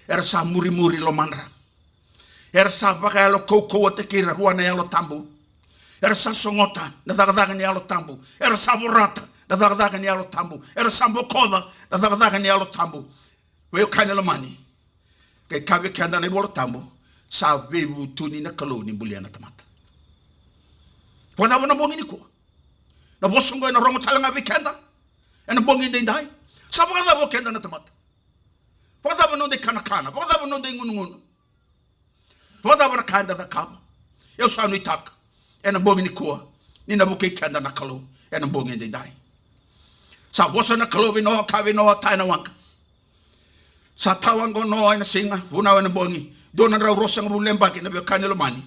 Era sa murimuri lomadra. Era sa vakayalo kaukauwataki ira vua na Yalo Tabu. Era sa sogota na cakacaka ni Yalo Tabu. Era sa vorata na cakacaka ni Yalo Tabu. Era sa bokoca na cakacaka ni Yalo Tabu. Veiwekani lomani, qai kaya vei keda na iVola Tabu, sa veivutuni na Kalou ni bulia na tamata. Vakacava na bogi nikua? Na vosa oqo ena rogo tale ga vei keda ena bogi edaidai. Sa vakacava o keda na tamata? Vakacava noda ikanakana? Vakacava noda igunugunu? Vakacava na ka eda cakava? Au sa nuitaka ena bogi nikua ni na vukei keda na Kalou. ena bogi edaidai. Sa vosa na Kalou vei Noa, kaya vei Noa, taya na waqa. Sa taya waqa o Noa ena siga, vunau ena bogi, dua na drau ruasagavulu na yabaki, na veiwekani lomani.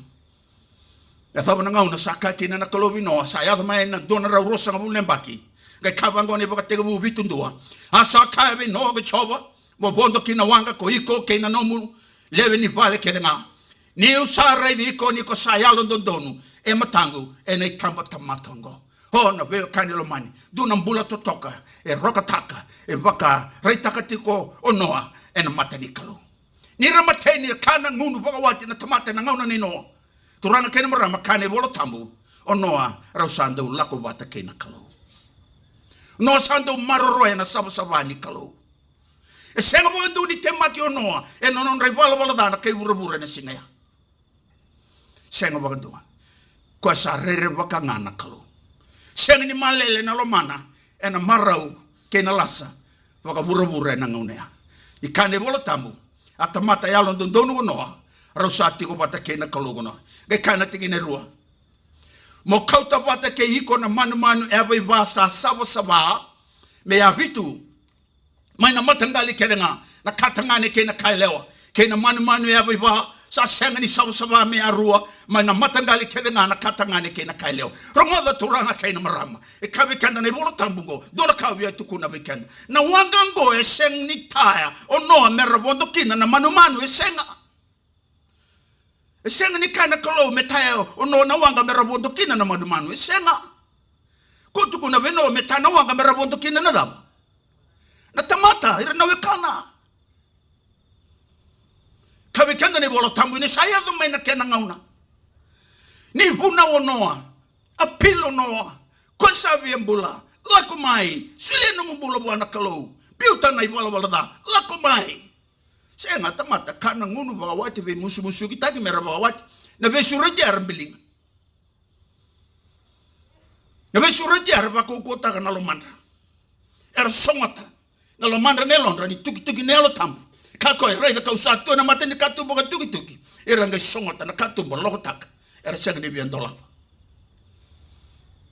Yacova na gauna sa kaya kina na Kalou vei Noa, sa yaco mai na dua na drau ruasagavulu na yabaki. Qai kaya vaqo na iVakatekivu vitu dua. A sa kaya vei Noa ko Jiova, mo vodo ki na waqa ko iko kei na nomu lewe ni vale kece ga. Niu sa raici iko ni ko sa yalododonu e mataqu ena itabatamata oqo. O na veiwekani lomani, dua na bula totoka e rokataka, e vakaraitaka tiko o Noa ena mata ni Kalou. Ni ra mateni, e ka na gunu vakawati na tamata ena gauna nei Noa. Turaga kei na marama, kaya na iVola Tabu, o Noa rau sa dau lako vata kei na Kalou. Noa sa dau maroroya na savasava ni Kalou. E sega vakadua ni temaki o Noa ena nodra ivalavala ca na kai vuravura ena siga ya. Sega vakadua. Koya sa rerevaka ga na Kalou. Sega ni malele na lomana ena marau kei na lasa vakavuravura ena gauna ya. Ni kaya na iVola Tabu, a tamata yalododonu ko Noa, rau sa tiko vata kei na Kalou ko Noa. Qai kaya na tikina e rua. Mo kauta vata kei iko na manumanu yavaiva sa savasava, me yavitu mai na mataqali kece ga na ka tagane kei na ka yalewa, kei na manumanu yavaiva sa sega ni savasava, me yarua mai na mataqali kece ga na ka tagane kei na ka yalewa. Rogoca turaga kei na marama, e kaya vei keda na iVola Tabu oqo, dua na ka au via tukuna vei keda. Na waqa oqo e sega ni taya o Noa me ra vodo kina na manumanu, e sega. E sega ni kaya na Kalou me taya o Noa na waqa me ra vodo kina na manumanu, e sega. Ko tukuna vei Noa me taya na waqa me ra vodo kina na cava? Na tamata, ira na wekana. Kaya vei keda na iVola Tabu ni sa yaco mai na kena gauna. Ni vunau o Noa, apilo o Noa, koya sa via bula, lako mai, solia nomu bula vua na Kalou, biuta na ivalavala ca, lako mai. Sega, tamata, ka na gunu vakawati, veimusumusukitaki me ra vakawati. Na veisureti era biliga. Na veisureti era vakaukauwataka na lomadra. Era sogota na lomadra, na yalodra ni tukituki na Yalo Tabu. Ka koya, raica kau sa tu ena mata ni katuba ka tukituki. Era qai sogota na katuba, lokotaka. Era sega ni via dolava.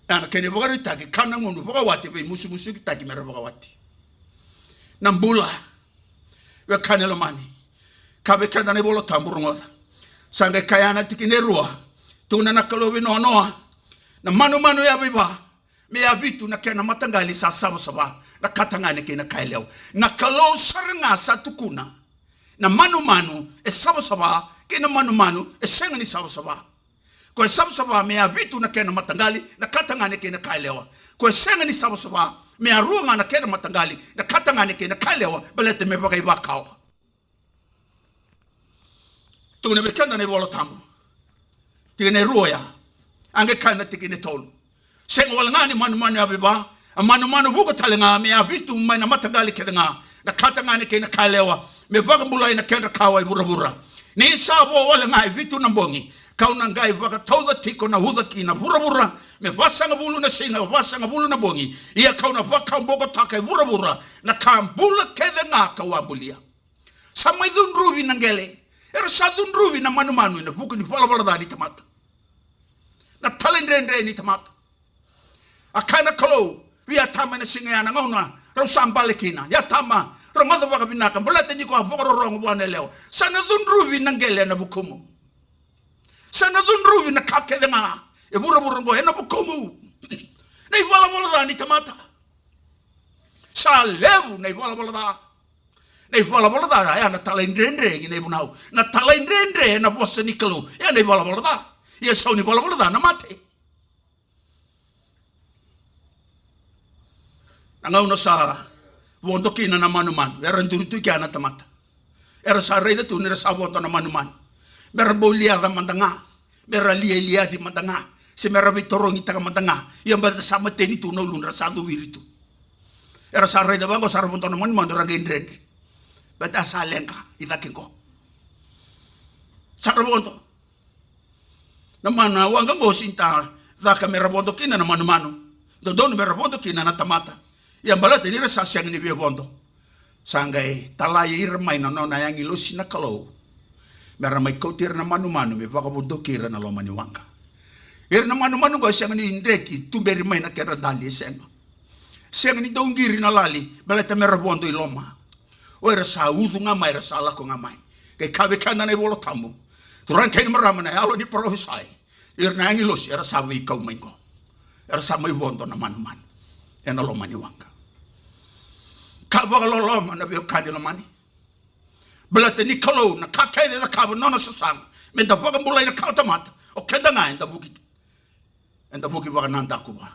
Ena kena ivakaraitaki, ka na gunu vakawati, veimusumusukitaki me ra vakawati. Na bula. Wekani lomani, kaya vei keda na iVola Tabu, rogoca. Sa qai kaya na tikina e rua. Tukuna na Kalou vei Noa, Noa, na manumanu yavaiva me yavitu na kena mataqali sa savasava, na ka tagane kei na ka yalewa. Na Kalou sara ga sa tukuna na manumanu e savasava kei na manumanu e sega ni savasava. Ko e savasava me yavitu na kena mataqali, na ka tagane kei na ka yalewa. Ko e sega ni savasava me yarua ga na kena mataqali, na ka tagane kei na ka yalewa, baleta me vakaivakawa. Tukuna vei keda na iVola Tabu. Tikina e rua ya. A qai kaya na tikina e tolu. Sega wale ga ni manumanu yavaiva, a manumanu vuka tale ga me yavitu mai na mataqali kece ga, na ka tagane kei na ka yalewa, me vakabulai na kedra kawa e vuravura. Ni sa vo wale ga e vitu na bogi, kau na qai vakatauca tiko na uca ki na vuravura, me vasagavulu na siga, vasagavulu na bogi, ia kau na vakabokotaka e vuravura na ka bula kece ga kau a bulia. Sa mai cudruvi na qele. Era sa cudruvi na manumanu ena vuku ni valavala ca ni tamata. Na talaidredre ni tamata. A kaya na Kalou vei Atama ena siga ya, na gauna rau sa bale kina. Ia Atama, rogoca vakavinaka, baleta ni ko a vakarorogo vua na yalewa. Sa na cudruvi na qele ena vukumu. Sa na cudruvi na ka kece ga e vuravura oqo ena vukumu. Na ivalavala ca ni tamata. Sa levu na ivalavala ca. Na ivalavala ca ya na talaidredre ki na ivunau. Na talaidredre ena vosa ni Kalou ya na ivalavala ca. Ia sau ni valavala ca na mate. Na gauna sa vodo kina na manumanu, era duri tu kea na tamata. Era sa raica tu ni ra sa vodo na manumanu, me ra bau liaca mada ga, me ra lialiaci mada ga, se me ra veitorogitaka mada ga. Ia baleta sa mateni tu na uludra, sa cowiri tu. Era sa raica vaqo, sa ra vodo na manumanu, ra qai dredre. Baleta sa leqa i cake qo. Sa ra vodo. Na mana waqa qo sega ni caka me ra vodo kina na manumanu. Dodonu me ra vodo kina na tamata. Ia baleta ni ra sa sega ni via vodo, sa qai talai ira mai na nona agilosi na Kalou me ra mai kauti ira na manumanu me vakavodoki ira na loma ni waqa. Ira na manumanu qo e sega ni dreti tuberi mai na kedra dali, e sega. Sega ni dau qiri na lali baleta mera vodo i loma. O ira sa ucu ga mai, era sa lako ga mai. Qai kaya vei keda na iVola Tabu, turaga kei na marama, na yalo ni parofisai, ira na agilosi era sa veikau mai qo. Era sa mai vodo na manumanu ena loma ni waqa. Ka vakaloloma na veiwekani lomani. Baleta ni Kalou, na ka kece e cakava na nona sasaga meda vakabulai na kawatamata, o keda ga eda vuki, eda vuki vakanadaku vua.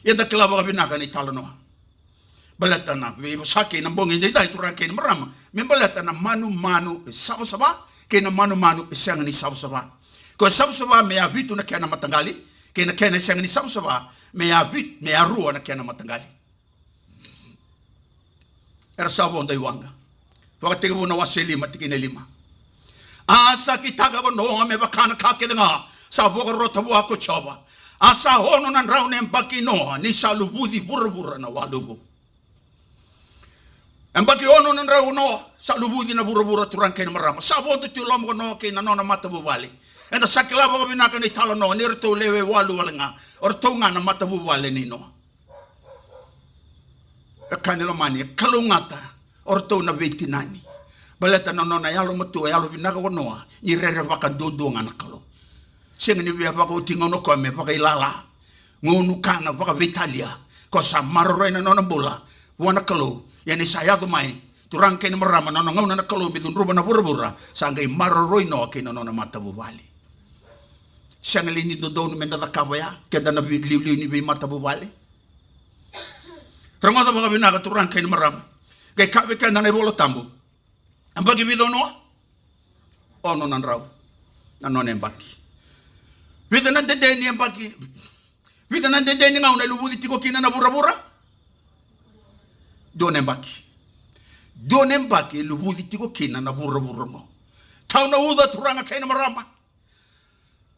Ia da kila vakavinaka na italanoa. Baleta na veivosaki ena bogi edaidai, turaga kei na marama, me baleta na manumanu e savasava kei na manumanu e sega ni savasava. Ko e savasava me yavitu na kena mataqali, kei na kena e sega ni savasava me yavitu, me yarua na kena mataqali. Era sa vodo i waqa. Vakatekivu na wase lima, tikina e lima. A sa kitaka ko Noa me vaka na ka kece ga sa vakarota vua ko Jiova. A sa ono na drau na yabaki i Noa, ni sa luvuci vuravura na waluvu. Yabaki ono na drau o Noa, sa luvuci na vuravura, turaga kei na marama. Sa vodo tu i loma ko Noa kei na nona matavuvale. Eda sa kila vakavinaka na italanoa, ni ratou lewe walu wale ga, o ratou ga na matavuvale nei Noa. E kaya ni lomani, e kalougata o ratou na veitinani. Baleta na nona yalomatua, yalovinaka ko Noa, ni rerevaka duadua ga na Kalou. Sega ni via vakaoti gauna o koya me vakailala, gauna kana vakaveitalia. Ko sa maroroi na nona bula vua na Kalou. Ia ni sa yaco mai, turaga kei na marama, na nona gauna na Kalou me cudruva na vuravura, sa qai maroroi Noa kei na nona matavuvale. Sega li ni dodonu meda cakava ya, keda na vei-, liuliu ni veimatavuvale? Rogoca vakavinaka, turaga kei na marama. Qai kaya vei keda na iVola Tabu, yabaki vica o Noa? Ono na drau na nona yabaki. Vica na dede ni yabaki, vica na dede ni gauna e luvuci tiko kina na vuravura? Dua na yabaki. Dua na yabaki e luvuci tiko kina na vuravura qo. Tau na uca, turaga kei na marama.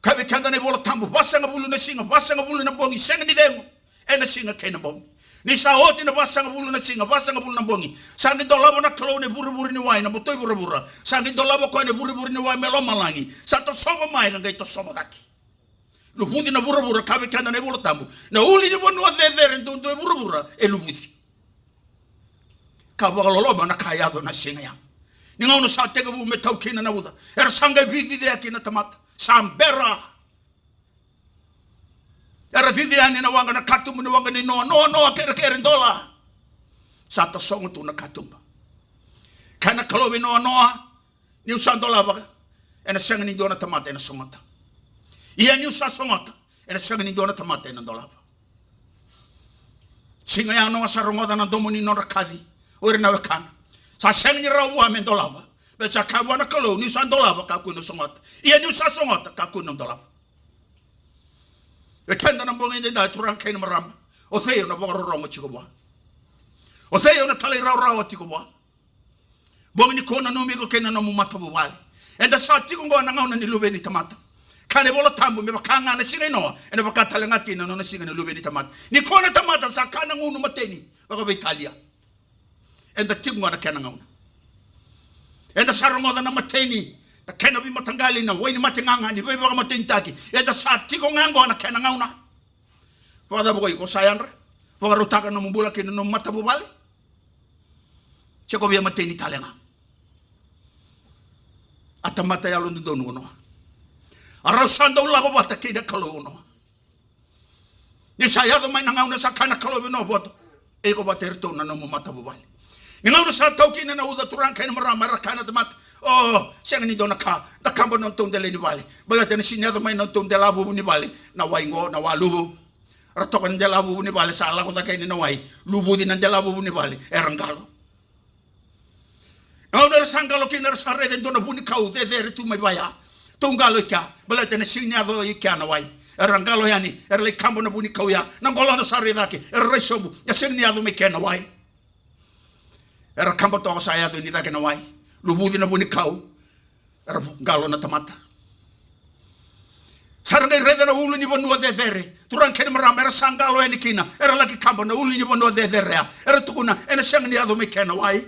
Kaya vei keda na iVola Tabu, vasagavulu na siga, vasagavulu na bogi, sega ni cegu ena siga kei na bogi. Ni sa oti na vasagavulu na siga, vasagavulu na bogi, sa qai dolava na Kalou na ivurevure ni wai, na boto i vuravura. Sa qai dolava o koya na ivurevure ni wai mai lomalagi. Sa tosova mai, ka qai tosova cake. Luvuci na vuravura, kaya vei keda na iVola Tabu, na ulunivanua cecere duadua e vuravura e luvuci. Ka vakaloloma na ka yaco na siga ya. Ni gauna sa tekivu me tau kina na uca, era sa qai veiciciyaki na tamata. Sa bera. Era cici yani na waqa, na katuba ni waqa nei Noa. Noa, Noa, kerekere, dola. Sa tasogo tu na katuba. Kaya na Kalou vei Noa, Noa, niu sa dolava, ena sega ni dua na tamata ena sogota. Ia niu sa sogota, ena sega ni dua na tamata ena dolava. Siga ya Noa sa rogoca na domo ni nodra kaci o ira na wekana. Sa sega ni rawa vua me dolava. Baleta sa kaya vua na Kalou, niu sa dolava, kakua ni o sogota. Ia niu sa sogota, kakua ni o dolava. Vei keda na bogi edaidai, turaga kei na marama, o cei o na vakarorogo tiko vua? O cei o na talairawarawa tiko vua? Bogi nikua, nanumi iko kei na nomu matavuvale. Eda sa tiko oqo na gauna ni luve ni tamata. Kaya na iVola Tabu, me vaka ga na siga i Noa, ena vaka tale ga kina na nona siga ni luve ni tamata. Nikua na tamata sa kana gunu mateni vakaveitalia. Eda tiko oqo na kena gauna. Eda sa rogoca na mateni, na kena veimataqali, na wainimate gaga ni veivakamatenitaki. Eda sa tiko ga oqo na kena gauna. Vakacava ko iko, sa yadra? Vakarautaka nomu bula kei na nomu matavuvale. Se ko via mateni tale ga. A tamata yalododonu o Noa. A rau sa dau lako vata kei na Kalou o Noa. Ni sa yaco mai na gauna, sa kaya na Kalou vei Noa, vodo, iko vata iratou na nomu matavuvale. Ni gauna sa tau kina na uca, turaga kei na marama, era kaya na tamata, o, sega ni dua na ka, da kaba na nodatou dela ni vale. Baleta ni sega ni yaco mai na nodatou delavuvu ni vale na wai qo, na waluvu. Ra toka na delavuvu ni vale, sa lako cake yani na wai, luvuci na delavuvu ni vale, era qalo. Na gauna era sa qalo kina, era sa raica e dua na vunikau cecere tu mai vaya. Tou qalo i kea, baleta ena sega ni yaco i kea na wai. Era qalo yani, era lai kaba na vunikau ya. Na qolona sa rai cake, era rai sobu, e sega ni yaco mai kea na wai. Era kaba toka, sa yaco yani cake na wai. Luvuci na vunikau. Era vu-, qalo na tamata. Sa ra qai raica na ulunivanua cecere. Turaga kei na marama, era sa qalo yani kina. Era laki kaba na ulunivanua cecere ya. Era tukuna, ena sega ni yaco mai kea na wai.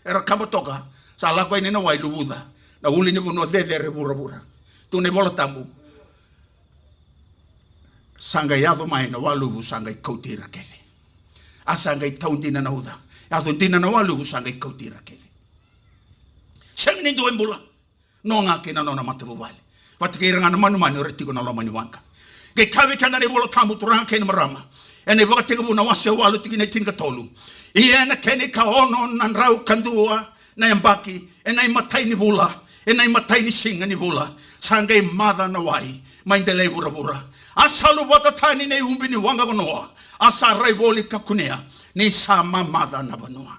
Era kaba toka, sa lako yani na wai, luvuca na ulunivanua cecere vuravura. Tukuna na iVola Tabu, Sa qai yaco mai na waluvu, sa qai kauti ira kece. A sa qai tau dina na uca. Yaco dina na waluvu, sa qai kauti ira kece. Sega ni dua e bula. Noa ga kei na nona matavuvale. Vata kei ira ga na manumanu era tiko na loma ni waqa. Qai kaya vei keda na iVola Tabu, turaga kei na marama, ena iVakatekivu na wase walu tikina e tinikatolu: Ia ena kena ikaono na drau ka dua na yabaki, ena imatai ni vula, ena imatai ni siga ni vula, sa qai maca na wai mai delai vuravura. A sa luvata tani na iubi ni waqa ko Noa, a sa rai voli ka kunea ni sa mamaca na vanua.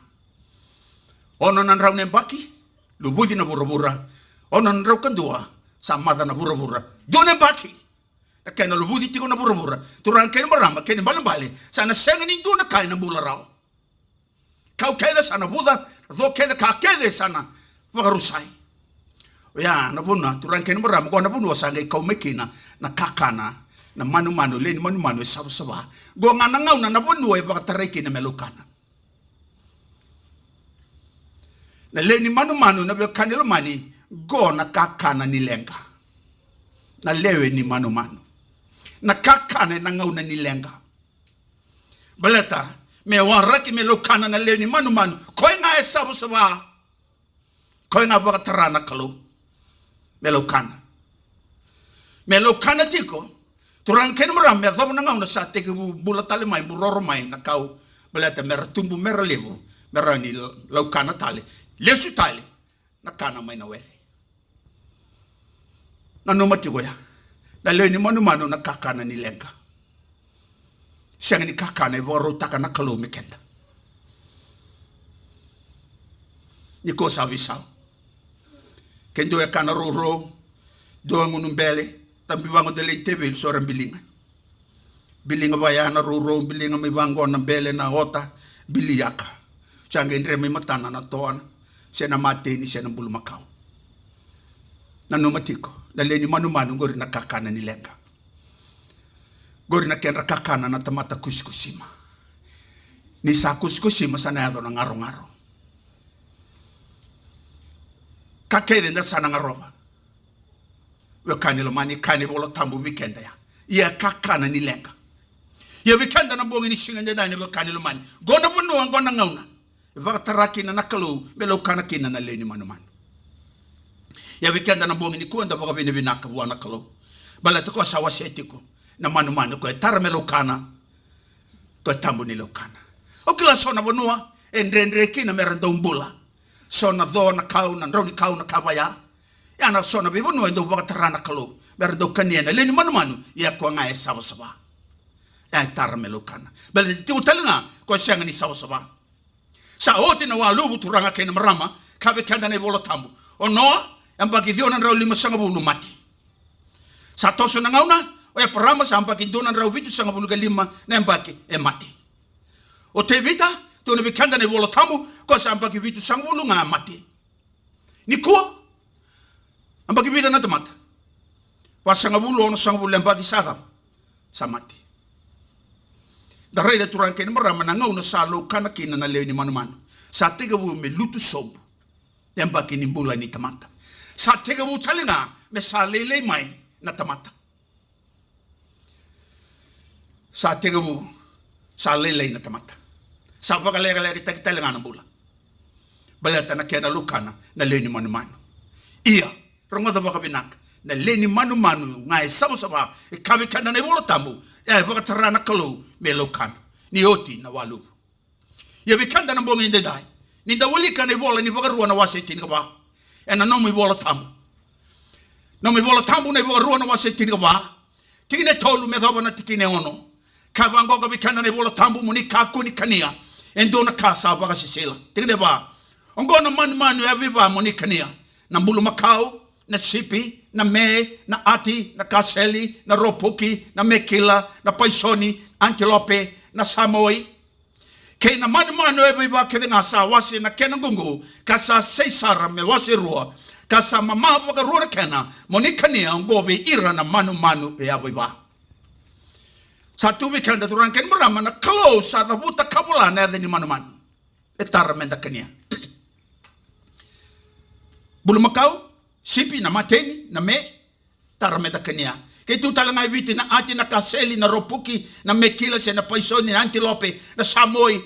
Ono na drau na yabaki, luvuci na vuravura. Ono na drau ka dua, sa maca na vuravura. Dua na yabaki na kena luvuci tiko na vuravura, turaga kei na marama, kena ibalebale sa na sega ni dua na ka ena bula rawa. Kau kece sa na vuca, co kece, ka kece sa na vakarusai. Oya na vanua, turaga kei na marama, qo na vanua sa qai kau mai kina na kakana, na manumanu, lewe ni manumanu e savasava. Qo ga na gauna na vanua e vakatarai kina me laukana. Na lewe ni manumanu, na veiwekani lomani, qo na kakana ni leqa. Na lewe ni manumanu. Na kakana ena gauna ni leqa. Baleta me waraki me laukana na lewe ni manumanu, koya ga e savasava. Koya ga vakatara na Kalou me laukana. Me laukana tiko, turaga kei na marama, me yacova na gauna sa tekivu bula tale mai, buroro mai na kau. Baleta mera tubu, mera levu, mera ni laukana tale. Lesu tale na kana mai na were. Nanuma tiko ya, na lewe ni manumanu na kakana ni leqa. Sega ni kakana e vakarautaka na Kalou me keda. Nikua sa veisau. Ke dua e kana rourou, dua e gunu bele, tabi vaqo delai teveli, so era biliga. Biliga vaya na rourou, biliga mai vaqo na bele, na ota, bili yaka. Sa qai dre mai matana na toana, se na mateni, se na bulumakau. Nanuma tiko, na lewe ni manumanu qori na kakana ni leqa. Qori na kedra kakana na tamata kusikusima. Ni sa kusikusima sa na yaco na garogaro. Ka kece da sa na garova. Wekani lomani, kaya na iVola Tabu vei keda ya, ia kakana ni leqa. Ia vei keda na bogi ni siga edaidai, na wekani lomani, qo na vanua, qo na gauna e vakatara kina na Kalou me laukana kina na lewe ni manumanu. Ia vei keda na bogi nikua, da vakavinavinaka vua na Kalou, baleta koya sa wasea tiko na manumanu, koya e tara me laukana, koya e tabu ni laukana. Au kila so na vanua e dredre kina mera dau bula. So na co, na kau, na drau ni kau, na ka vaya. Ia na so na veivanua e dau vakatara na Kalou mera dau kania na lewe ni manumanu, ia koya ga e savasava. Ia e tara me laukana. Baleta tiko tale ga koya sega ni savasava. Sa oti na waluvu, turaga kei na marama, kaya vei keda na iVola Tabu, o Noa, yabaki ciwa na drau limasagavulu, mate. Sa toso na gauna, o Eparama, sa yabaki dua na drau vitusagavulu ka lima na yabaki, e mate. O Tevita, tukuna vei keda na iVola Tabu, koya sa yabaki vitusagavulu ga, mate. Nikua, yabaki vica na tamata? Vasagavulu, onosagavulu na yabaki, sa cava? Sa mate. Da raica, turaga kei na marama, na gauna sa laukana kina na lewe ni manumanu, sa tekivu me lutu sobu na yabaki ni bula ni tamata. Sa tekivu tale ga me sa lailai mai na tamata. Sa tekivu sa lailai na tamata. Sa vakalekalekataki tale ga na bula, baleta na kena laukana na lewe ni manumanu. Ia, rogoca vakavinaka, na lewe ni manumanu ga e savasava, e kaya vei keda na iVola Tabu, e a vakatara na Kalou me laukana ni oti na waluvu. Ia vei keda na bogi edaidai, ni da wilika na ivola ni Vakarua na wase tinikava, ena nomu iVola Tabu. Nomu iVola Tabu na iVakarua na wase tinikava, tikina e tolu me yacova na tikina e ono. Ka vaqoka vei keda na iVola Tabu, mo ni kakua ni kania e dua na ka sa vakasisila. Tikina e va: Oqo na manumanu e yavaiva mo ni kania: na bulumakau, na sipi, na me, na ati, na kaseli, na ropuki, na mekila, na paisoni, antilope, na samoi, kei na manumanu e yavaiva kece ga sa wase na kena ququ, ka sa sei sara me wase rua, ka sa mama vakarua na kena, mo ni kania oqo vei ira na manumanu e yavaiva. Sa tu vei keda, turaga kei na marama, na Kalou sa cavuta ka vola na yaca ni manumanu e tara meda kania. Bulumakau, sipi, na mateni, na me, tara meda kania. Keitou tale ga e Viti, na ati, na kaseli, na ropuki, na mekila se na paisoni, na antilope, na samoi.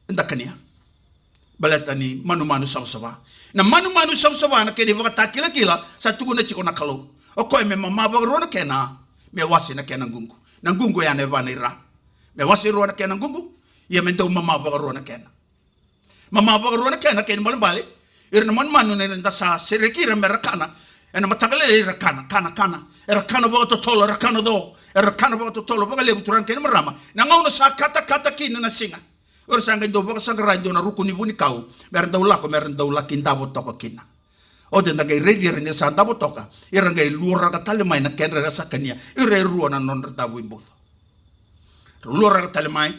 Eda kania. Baleta ni manumanu savasava. Na manumanu savasava na kena ivakatakilakila sa tukuna tiko na Kalou. O koya me mama vakarua na kena, me wase na kena ququ. Na ququ ya na yavana i ra. Me wase rua na kena ququ, ia me dau mama vakarua na kena. Mama vakarua na kena, kena ibalebale. Ira na manumanu na ira da sa sereki ira me ra kana. Ena mataka lailai era kana, kana, kana. Era kana vakatotolo, era kana co. Era kana vakatotolo, vakalevu turaga kei na marama. Na gauna sa katakata kina na siga, o ira sa qai dau vakasaqara e dua na ruku ni vunikau me ra dau lako, me ra dau laki davo toka kina. Oti eda qai raici ira ni sa davo toka, ira qai luaraka tale mai na kedra era sa kania. Ira e rua na nodra davo i buco. Ra luaraka tale mai,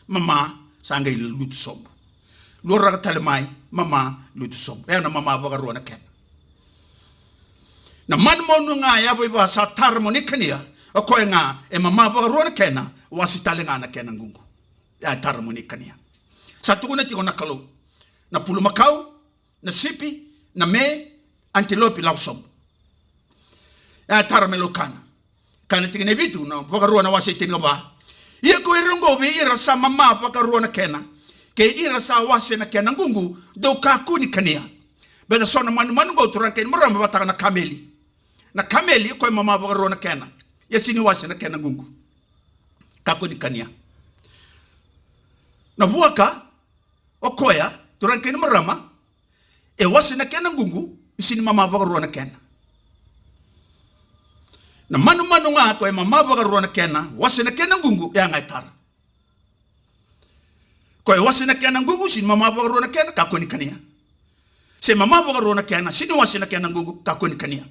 mama, sa qai lutu sobu. Luaraka tale mai, mama, lutu sobu. E na mama vakarua na kena. Na manumanu ga yavaiva sa tara mo ni kania, o koya ga e mama vakarua na kena, wase tale ga na kena ququ. Ya e tara mo ni kania. Sa tukuna tiko na Kalou, na pulumakau, na sipi, na me, antilopi, lako sobu. Ya e tara me lau kana. Kaya na tikina e vitu, na Vakarua na wase e tinikava. Ia ko ira oqo vei ira sa mama vakarua na kena, kei ira sa wase na kena ququ, dou kakua ni kania. Baleta so na manumanu qo, turaga kei na marama, vakataka na kameli. Na kameli, o koya e mama vakarua na kena, ia sega ni wase na kena ququ. Kakua ni kania. Na vuaka, o koya, turaga kei na marama, e wase na kena ququ, e sega ni mama vakarua na kena. Na manumanu ga koya e mama vakarua na kena, wase na kena ququ, ya ga e tara. Koya e wase na kena ququ, sega ni mama vakarua na kena, kakua ni kania. Se mama vakarua na kena, sega ni wase na kena ququ, kakua ni kania.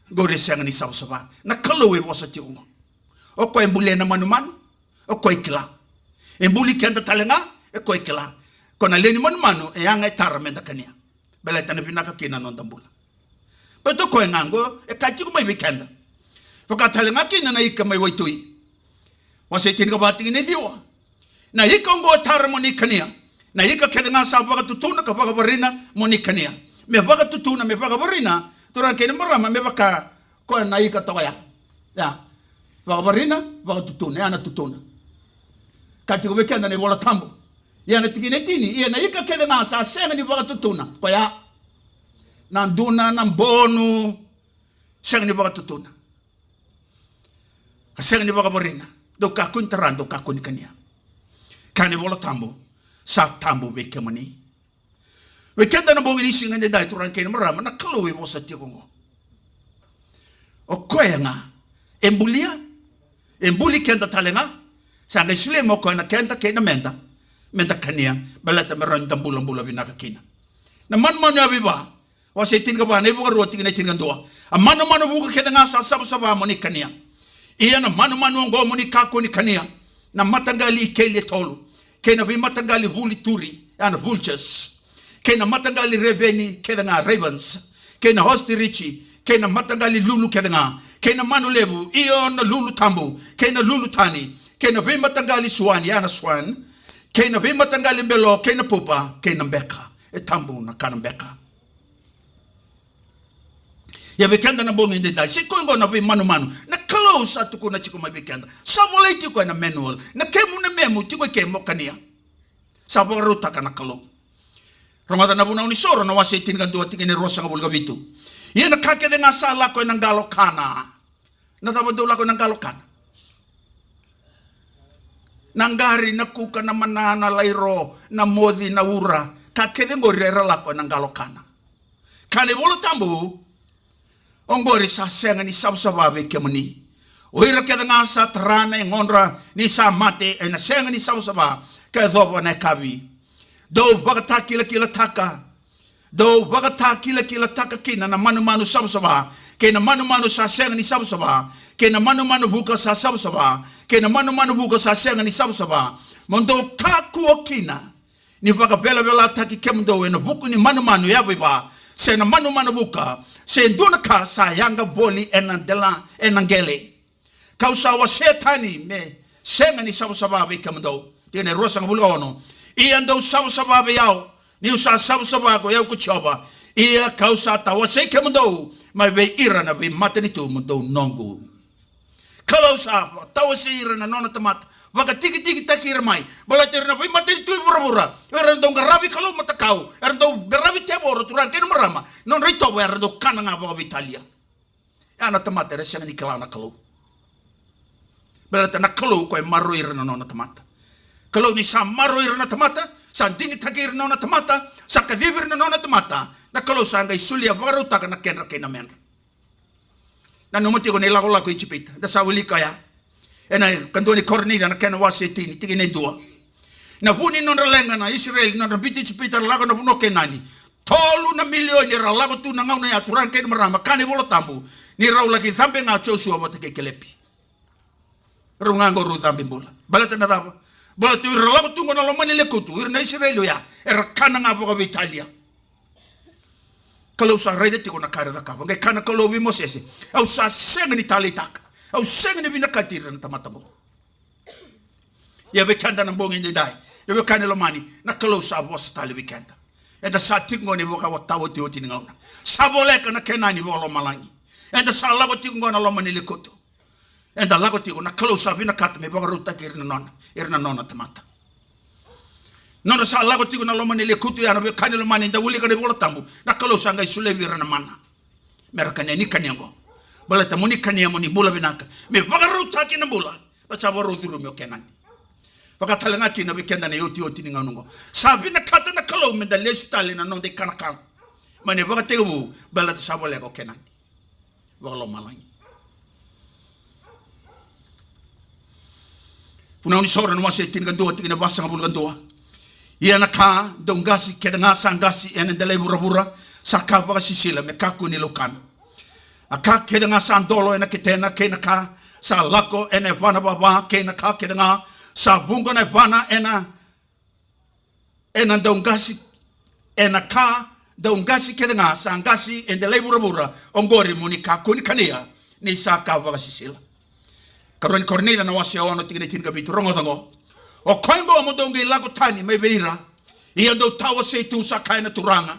Qori e sega ni savasava. Na Kalou e vosa tiko qo. O koya e bulia na manumanu, o koya e kila. E buli keda tale ga, o koya e kila. Ko na lewe ni manumanu, e ya ga e tara me da kania. Baleta na vinaka kina na noda bula. Baleta o koya ga qo, e kaya tiko mai vei keda. Vaka tale ga kina na ika mai waitui. Wase e tinikava, tikina e ciwa. Na ika oqo e tara mo ni kania. Na ika kece ga sa vakatutuna ka vakavarina mo ni kania. Me vakatutuna, me vakavarina, turaga kei na marama, me vaka koya na ika toka ya. Ya. Vakavarina, vakatutuna, ya na tutuna. Kaya tiko vei keda na iVola Tabu. Ia na tikina e tini, ia na ika kece ga sa sega ni vakatutuna, koya na duna, na bonu, sega ni vakatutuna. Ka sega ni vakavarina. Dou kakua ni tara, dou kakua ni kania. Kaya na iVola Tabu, sa tabu vei kemuni. Vei keda na bogi ni siga edaidai, turaga kei na marama, na Kalou e vosa tiko qo. O koya ga e bulia, e buli keda tale ga, sa qai solia mai o koya na keda kei na meda, meda kania, baleta me rawa ni da bulabula vinaka kina. Na manumanu yavaiva, wase e tinikava na iVakarua, tikina e tinikadua. A manumanu vuka kece ga sa savasava mo ni kania. Ia na manumanu oqo mo ni kakua ni kania. Na mataqali ikeli e tolu, kei na veimataqali vuli turi, ya na vultures, kei na mataqali reveni kece ga, ravens, kei na ositirici, kei na mataqali lulu kece ga, kei na manu levu, io na lulu tabu, kei na lulu tani, kei na veimataqali suani, ya na swan, kei na veimataqali belo, kei na pupa, kei na beka. E tabu na ka na beka. Ia vei keda na bogi edaidai, se koya oqo na veimanumanu na Kalou sa tukuna tiko mai vei keda. Sa volai tiko ena manual. Na kemu, na memu, tiko i ke mo kania. Sa vakarautaka na Kalou. Rogoca na Vunau ni Soro na wase e tinikadua, tikina e ruasagavulu ka vitu. Ia na ka kece ga sa lako ena qalo kana. Na cava dau lako ena qalo kana? Na qari, na kuka, na mana, na lairo, na moci, na ura. Ka kece qori era lako ena qalo kana. Kaya na iVola Tabu, oqori sa sega ni savasava vei kemuni. O ira kece ga sa tara na yagodra ni sa mate, ena sega ni savasava ka yacova na yakavi. Dou vakatakilakilataka, dou vakatakilakilataka kina na manumanu savasava kei na manumanu sa sega ni savasava, kei na manumanu vuka sa savasava kei na manumanu vuka sa sega ni savasava. Mo dou kakua kina ni vakavelavelataki kemudou ena vuku ni manumanu yavaiva, se na manumanu vuka, se dua na ka sa yaga voli ena dela, ena qele. Ka'u sa wasea tani me sega ni savasava vei kemudou. Tikina e ruasagavulu ka ono. Ia dou savasava vei au, ni'u sa savasava ko i au ko Jiova. Ia ka'u sa tawasei kemudou mai vei ira na veimatanitu, mo dou noqu Kalou sa tawasei ira na nona tamata, vakatikitikitaki ira mai. Baleta ira na veimatanitu e vuravura, era dau qaravi kalou matakau, era dau qaravi tevoro, turaga kei na marama. Nodra itovo era dau kana ga vakaveitalia. Ya na tamata era sega ni kila na Kalou. Baleta na Kalou koya e maroroi ira na nona tamata. Kalou ni sa maroroi ira na tamata, sa digitaki ira na nona tamata, sa kacivi ira na nona tamata, na Kalou sa qai solia vakarautaka na kedra kei na medra. Nanuma tiko na ilakolako i Ijipita, da sa wilika oya ena ikadua ni Korinica na kena wase e tini, tikina e dua. Na vu ni nodra leqa na Isireli, nodra biuti Ijipita, ra lako na vanua o Kenani. Tolu na milioni era lako tu na gauna ya, turaga kei na marama, kaya na iVola Tabu, ni rau laki cabe ga o Josua vata kei Kelepi. Rau ga qo rau cabe bula. Baleta na cava? Baleta ira lako tu qo na loma ni lekutu, ira na Isireli oya, era kana ga vakaveitalia. Kalou sa raica tiko na ka era cakava. Qai kaya na Kalou vei Mosese, au sa sega ni taleitaka, au sega ni vinakati ira na tamata qo. Ia vei keda na bogi edaidai, na veiwekani lomani, na Kalou sa vosa tale vei keda. Eda sa tiko qo ni vakataotioti ni gauna. Sa voleka na Kenani vakalomalagi. Eda sa lako tiko qo na loma ni lekutu. Eda lako tiko, na Kalou sa vinakata me vakarautaki ira na nona, ira na nona tamata. Nodra sa lako tiko na loma ni lekutu ya, na veiwekani lomani, da wilika na iVola Tabu, na Kalou sa qai solia vei ira na mana. Mera kania, ni kania qo. Baleta mo ni kania, mo ni bula vinaka, me vakarautaki na bula. Baleta sa vakarau curumi o Kenani. Vaka tale ga kina vei keda na iotioti ni gauna qo. Sa vinakata na Kalou meda lesu tale na noda ikanakana mai na ivakatekivu, baleta sa voleka o Kenani vakalomalagi. Vunau ni Soro na wase tinikadua, tikina vasagavulu ka dua. Ia na ka dau qasi kece ga sa qasi ena delai vuravura, sa ka vakasisila me kakua ni laukana. A ka kece ga sa dolo ena ketena, kei na ka sa lako ena yavana vava, kei na ka kece ga sa vuqa na yavana ena ena dau qasi, ena ka dau qasi kece ga sa qasi e delai vuravura, oqori mo ni kakua ni kania, ni sa ka vakasisila. Karua ni Korinica na wase ono, tikina e tinikavitu, rogoca qo. O koya qo mo dou qai lako tani mai vei ira, ia dou tawasei tu, sa kaya na Turaga,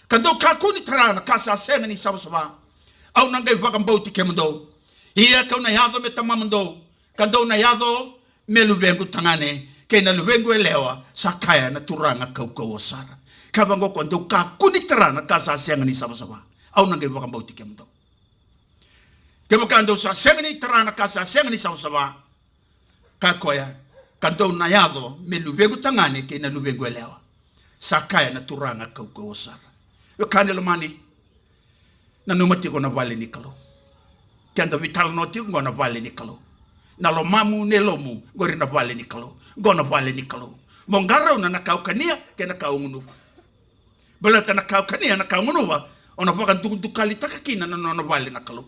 ka dou kakua ni tara na ka sa sega ni savasava. Au na qai vakabauti kemudou, ia kau na yaco me tamamudou, ka dou na yaco me luvequ tagane kei na luvequ yalewa, sa kaya na Turaga kaukauwa sara. Ka vaqo, ko dou kakua ni tara na ka sa sega ni savasava, au na qai vakabauti kemudou. Kevaka dou sa sega ni tara na ka sa sega ni savasava, ka koya, ka dou na yaco me luvequ tagane kei na luvequ yalewa, sa kaya na Turaga kaukauwa sara. Wekani lomani, nanuma tiko na vale ni Kalou. Keda veitalanoa tiko qo na vale ni Kalou. Na lomamu, na yalomu, qori na vale ni Kalou. Qo na vale ni Kalou. Mo qarauna na ka o kania kei na ka o gunuva. Baleta na ka o kania, na ka o gunuva, o na vakadukadukalitaka kina na nona vale na Kalou.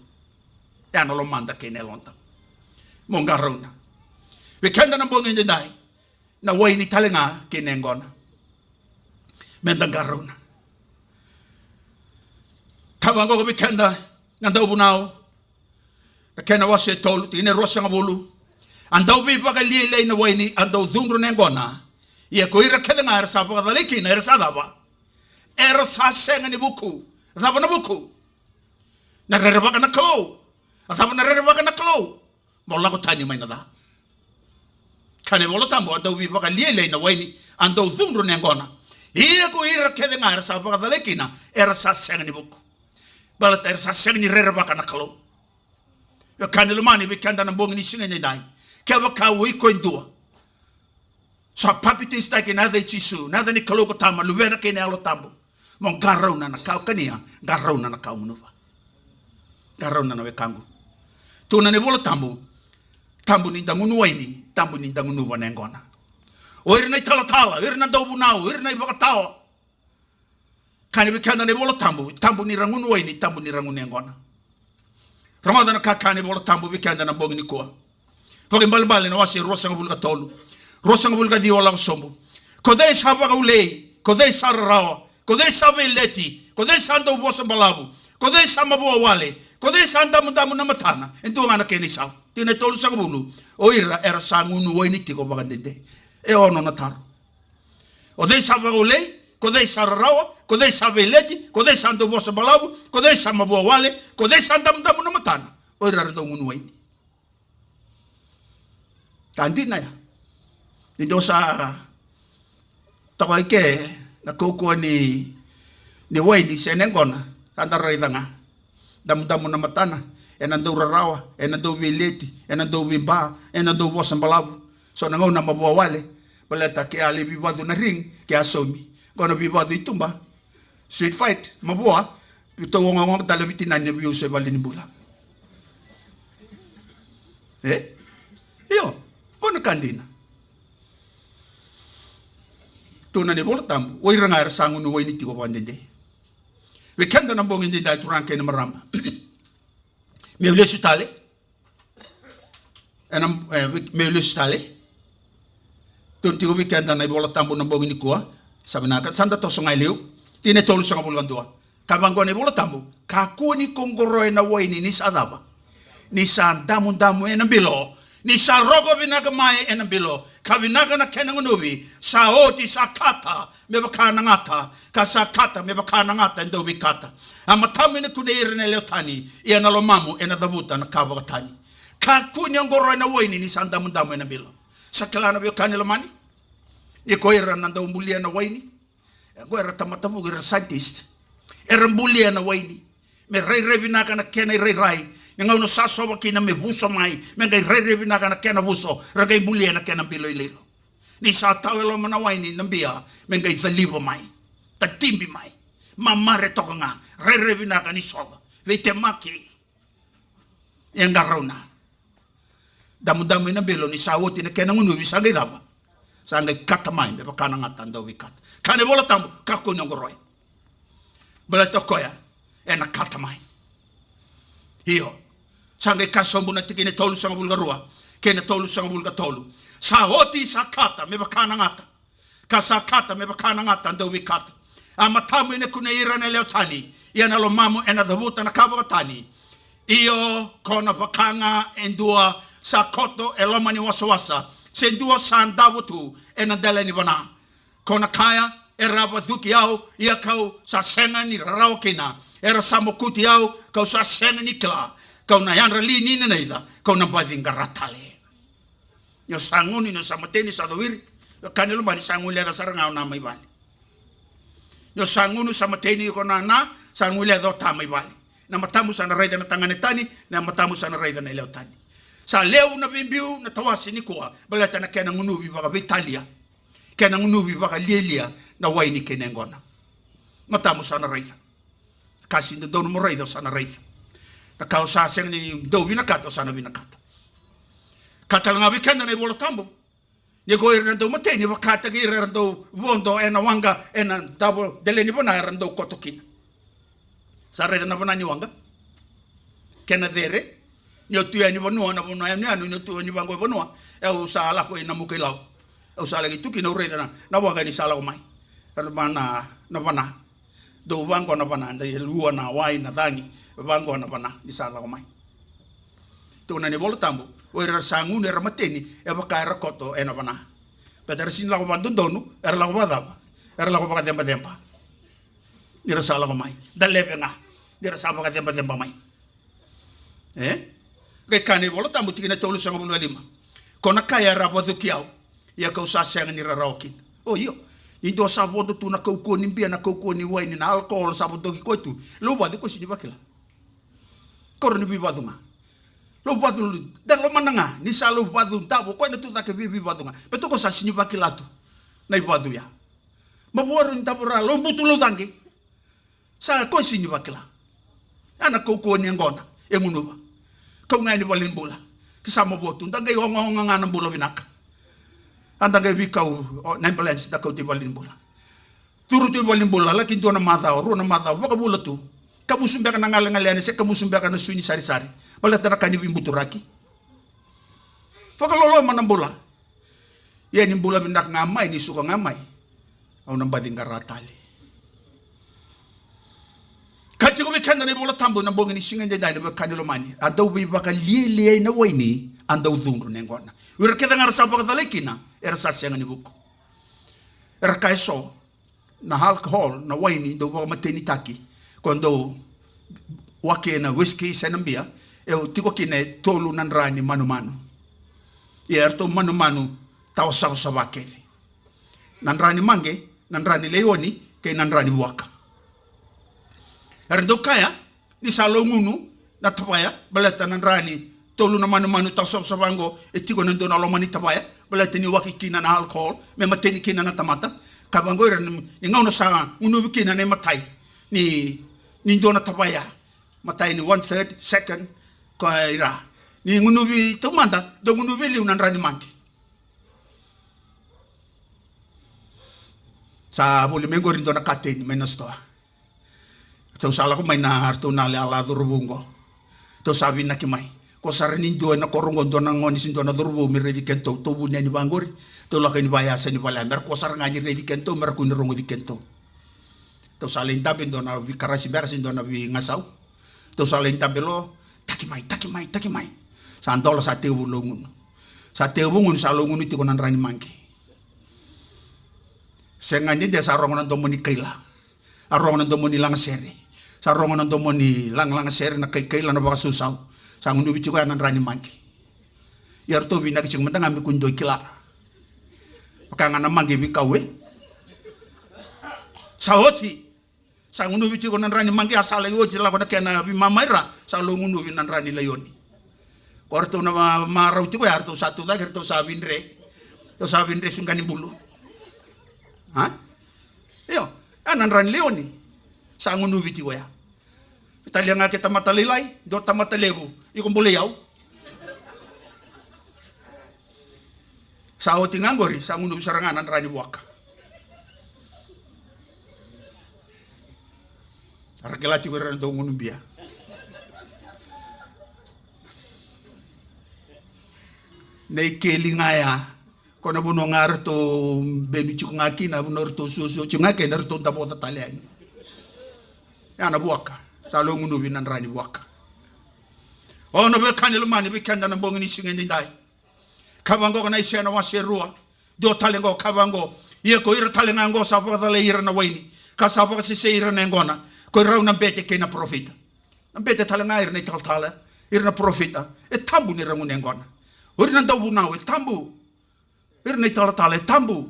Ya na lomada kei na yaloda. Mo qarauna. Vei keda na bogi edaidai, na waini tale ga kei na yaqona. Meda qarauna. Ka vaqo vei keda na Dauvunau, na kena wase e tolu, tikina e ruasagavulu. A dau veivakalialiai na waini, a dau cudru na yaqona. Ia ko ira kece ga era sa vakacalai kina, era sa cava? Era sa sega ni vuku. Cava na vuku? Na rerevaka na Kalou. A cava na rerevaka na Kalou? Mo lako tani mai na ca. Kaya na iVola Tabu, a dau veivakalialiai na waini, a dau cudru na yaqona. Ia ko ira kece ga era sa vakacalai kina, era sa sega ni vuku. Baleta era sa sega ni rerevaka na Kalou. Wekani lomani, vei keda na bogi ni siga edaidai, kevaka o iko e dua sa papitaisotaki ena yaca i Jisu, na yaca ni Kalou ko Tama, Luvena kei na Yalo Tabu, mo qarauna na ka o kania, qarauna na ka o gunuva. Qarauna na wekaqu. Tukuna na iVola Tabu, tabu ni da gunu waini, tabu ni da gunuva na yaqona. O ira na italatala, o ira na Dauvunau, o ira na ivakatawa, kaya vei keda na iVola Tabu, tabu ni ra gunu waini, tabu ni ra gunu yaqona. Rogoca na ka kaya na iVola Tabu vei keda na bogi nikua. Vakaibalebale na wase ruasagavulu ka tolu, ruasagavulu ka ciwa lako sobu. Ko cei sa vakaulei? Ko cei sa rarawa? Ko cei sa veileti? Ko cei sa dau vosa balavu? Ko cei sa mavoa wale? Ko cei sa damudamu na matana? E dua ga na kena isau. Tikina e tolusagavulu. O ira era sa gunu waini tiko vakadede. E ono na taro. O cei sa vakaulei? Ko cei sa rarawa? Ko cei sa veileti? Ko cei sa dau vosa balavu? Ko cei sa mavoa wale? Ko cei sa damudamu na matana? O ira era dau gunu waini. Ka dina ya. Ni dou sa toka i ke na kaukauwa ni, ni waini se na yaqona, sa da raica ga. Damudamu na matana, ena dau rarawa, ena dau veileti, ena dau veiba, ena dau vosa balavu. So na gauna mavoa wale, baleta ke a lai veivacu na ring, ke a saumi. Qo na veivacu i tuba, street fight, mavoa, vitou ogaoga tale vitinani na veiuso e vale ni bula. E? Io, qo na ka dina. Tukuna na iVola Tabu, o ira ga era sa gunu waini tiko vakadede. Vei keda na bogi edaidai, turaga kei na marama. Meu lesu tale. Ena, e, vei, meu lesu tale. Tukuna tiko vei keda na iVola Tabu na bogi nikua. Sa vinaka, sa da toso ga e liu. Tikina e tolusagavulu ka dua. Ka vaqo na iVola Tabu, kakua ni ko qoroya na waini ni sa cava? Ni sa damudamu ena bilo. Ni sa roko vinaka mai ena bilo, ka vinaka na kena gunuvi, sa oti sa kata me vaka na gata, ka sa kata me vaka na gata e dau veikata. A matamu ena kunei ira na yalewa tani, ia na lomamu ena cavuta na ka vakatani. Kakua ni o qoroya na waini ni sa damudamu ena bilo. Sa kila na veiwekani lomani, ni ko ira na dau bulia na waini. E, qo era tamata vuku, era scientist. Era bulia na waini me rairai vinaka na kena irairai. Ni gauna sa sova kina me vuso mai, me qai rairai vinaka na kena vuso, ra qai bulia na kena bilo iloilo. Ni sa tau e loma na waini na bia, me qai caliva mai, tatibi mai, mamare toka ga, rairai vinaka ni sova. Veitemaki. E qarauna. Damudamu ena bilo, ni sa oti na kena gunuvi sa qai cava? Sa qai kata mai me vaka na gata dau veikata. Ka na iVola Tabu, kakua ni o qoroya. Baleta o koya ena kata mai. Io. Sa qai kaya sobu na tikina e tolusagavulu ka rua kei na tolusagavulu ka tolu. Sa oti sa kata me vaka na gata, ka sa kata me vaka na gata dau veikata. A matamu ena kunei ira na yalewa tani, ia na lomamu ena cavuta na ka vakatani. Io, ko na vaka ga e dua sa koto e loma ni wasawasa, se dua sa davo tu ena dela ni vana. Ko na kaya, era vacuki au, ia kau sa sega ni rarawa kina. Era sa mokuti au, kau sa sega ni kila. Kau na yadra li ni nanaica, kau na baci qara tale. Ni o sa gunu, ni o sa mateni, sa cowiri, ka ni lomani, sa guileca sara ga o na mai vale. Ni o sa gunu, sa mateni, ko na na, sa guileca o ta mai vale. Na matamu sa na raica na tagane tani, na matamu sa na raica na yalewa tani. Sa levu na veibiu na tawase nikua, baleta na kena gunuvi vakaveitalia, kena gunuvi vakalialia na waini kei na yaqona. Matamu sa na raica. Ka sega ni dodonu mo raica, o sa na raica. Na ka o sa sega ni dau vinakata, o sa na vinakata. Ka tale ga vei keda na iVola Tabu, ni ko ira na dau mateni, vakataki ira era dau vodo ena waqa, ena davo dela ni vana era dau koto kina. Sa raica na vana ni waqa? Kena cere. Ni o tu yani vanua, na vanua yanuyanu, ni o tu yani vaqo e vanua. E, au sa lako i Namuka i Lau. Au sa laki tu kina, au raica na, na waqa ni sa lako mai. Era vana, na vana. Dau vaqo na vana, dau lua na wai, na cagi, vaqo na vana ni sa lako mai. Tukuna na iVola Tabu, o ira era sa gunu, era mateni, e vaka era koto ena vana. Baleta era sega ni lako vakadodonu, era lako vakacava? Era lako vakacebaceba. Ni ra sa lako mai, da leve ga ni ra sa vakacebaceba mai. E? Qai kaya na iVola Tabu, tikina e tolusagavulu ka lima. Ko na kaya, era vacuki au, ia kau sa sega ni rarawa kina. O io, ni dua sa vodo tu na kaukauwa ni bia, na kaukauwa ni waini, na alcohol sa vodoki koya tu. Lauvacu, koya sega ni vakila. Koro ni veivacu ga. Lauvacu, da lomana ga, ni sa lauvacu davo, koya na tu cake vei, veivacu ga. Baleta koya sa sega ni vakila tu na ivacu ya. Mavoa ni davo ra, laubutu laucaqe. Sa koya sega ni vakila. Ya na kaukauwa ni yaqona e gunuva. Kau ga yani valenibula. Ke sa mavoa tu, da qai ogaoga ga na bula vinaka. A da qai veikau, o, na ambulance da kauta i valenibula. Curu tu i valenibula, laki dua na macawa, rua na macawa, vakavula tu. Kamusu beka na galegale yani, se kamusu beka na sui ni sarisari. Baleta na ka ni veibuturaki. Vakaloloma na bula. Ia ni bula vinaka ga mai, ni suka ga mai, au na baci qara tale. Ka tiko vei keda na iVola Tabu na bogi ni siga edaidai, na veiwekani lomani, a dau veivakalialiai na waini, a dau cudru na yaqona. O ira kece ga era sa vakacalai kina, era sa sega ni vuku. Era kaya eso, na alcohol, na waini dau vakamatenitaki, ko dau waki ena whisky se na bia, e tiko kina e tolu na dra ni manumanu. Ia eratou manumanu tawa savasava kece. Na dra ni maqe, na dra ni laioni, kei na dra ni vuaka. Era dau kaya ni sa laugunu na tavaya, baleta na dra ni tolu na manumanu tawa savasava qo e tiko ena dua na loma ni tavaya, baleta ni waki kina na alcohol me mateni kina na tamata. Ka vaqo ira ni, ni gauna sa gunuvi kina na imatai ni, ni dua na tavaya, matai ni one third, second, ko ira. Ni gunuvi taumada, dau gunuvi e liu na dra ni maqe. Sa voli mai qori dua na kateni mai na sitoa. Ratou sa lako mai na ratou na yalewa cauravou qo. Ratou sa vinaki mai. Kua sara ni dua ena koro qo, dua na gone se dua na cauravou me raici kedatou. Ratou vuni yani vaqori. Ratou lako yani vayasa ni vale ya. Me ra kua sara ga ni raici kedatou, me ra kua ni rogoci kedatou. Ratou sa lai dabe dua na veikarasi beka se dua na veigasau. Ratou sa lai dabe lo, taki mai, taki mai, taki mai. Sa dola, sa tekivu laugunu. Sa tekivu gunu, sa laugunu tiko na dra ni maqe. Sega ni dede, sa rogo na domo ni kaila. A rogo na domo ni lagasere. Sa rogo na domo ni lagalagasere, na kaikaila, na vakasausau. Sa gunuvi tiko ya na dra ni maqe. Ia ratou vinaka tiko mada ga me kua ni dua e kila. Vaka ga na maqe veikau e. Sa oti. Sa gunuvi tiko na dra ni maqe, a sa lai oti lako na kena veimama ira, sa lagunuvi na dra ni laioni. Ko ratou na ma-, marau tiko ya, ratou sa tucake, ratou sa vidre. Ratou sa vidre suqa ni bulu. Ha? Io, a na dra ni laioni. Sa gunuvi tiko ya. Talia ga ke tamata lailai, dua tamata levu, iko bolei au. Sa oti ga qori, sa gunuvi sara ga na dra ni vuaka. Ra kila tiko ira na dau gunu bia. Na ikeli ga ya. Ko na vanua ga ratou benu tiko ga kina, vanua ratou suasua tiko ga kina, ratou davoca tale yani. Ya na vuaka. Sa lagunuvi na dra ni vuaka. O na veiwekani lomani, vei keda na bogi ni siga edaidai. Ka vaqo ko na Aisea na wase e rua. Dua tale qo ka vaqo. Ia ko ira tale ga qo sa vakacalai ira na waini, ka sa vakasesei ira na yaqona, ko irau na bete kei na parofita. Na bete tale ga ira na italatala, ira na parofita. E tabu ni ra gunu yaqona. O ira na dauvunau, e tabu. Ira na italatala, e tabu.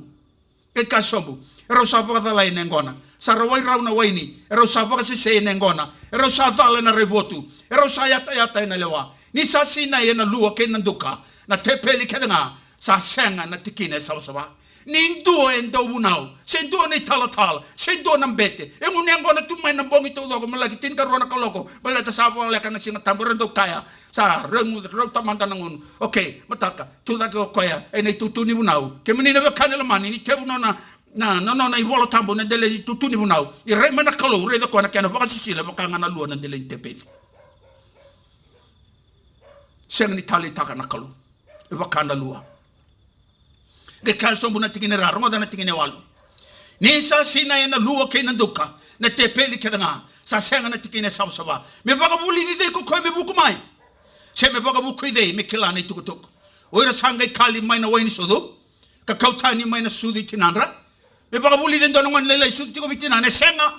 Qai kaya sobu, erau sa vakacalai ena yaqona. Sa rawai rau na waini, erau sa vakasesei ena yaqona. Erau sa cala ena raivotu, erau sa yatayata ena lewa. Ni sa sinai ena lua kei na duka na tepeli kece ga, sa sega na tikina e savasava. Ni dua e dauvunau, se dua na italatala, se dua na bete, e gunu yaqona tu mai na bogi taucoko me laki tinikarua na kaloko, baleta sa voleka na Siga Tabu, era dau kaya, sa rau, rau tamada na gunu. Okei, mataka, tucake o koya ena itutu ni vunau. Kemuni na veiwekani lomani, ni tevu nona, na, na nona iVola Tabu na dela ni itutu ni vunau, e rai mai na Kalou, raica koya na kena vakasisila vaka ga na lua na dela ni tepeli. Sega ni taleitaka na Kalou e vaka na lua. Qai kaya sobu na tikina e ra, rogoca na tikina e walu. Ni sa sinai ena lua kei na duka na tepeli kece ga, sa sega na tikina e savasava. Me vakavulici cei ko koya me vuku mai? Se me vakavuku i cei me kila na itukutuku? O ira sa qai kali mai na wai ni sucu, ka kau tani mai na sucu i tinadra. Me vakavulici e dua na gone lailai sucu tiko vei tinana? E sega.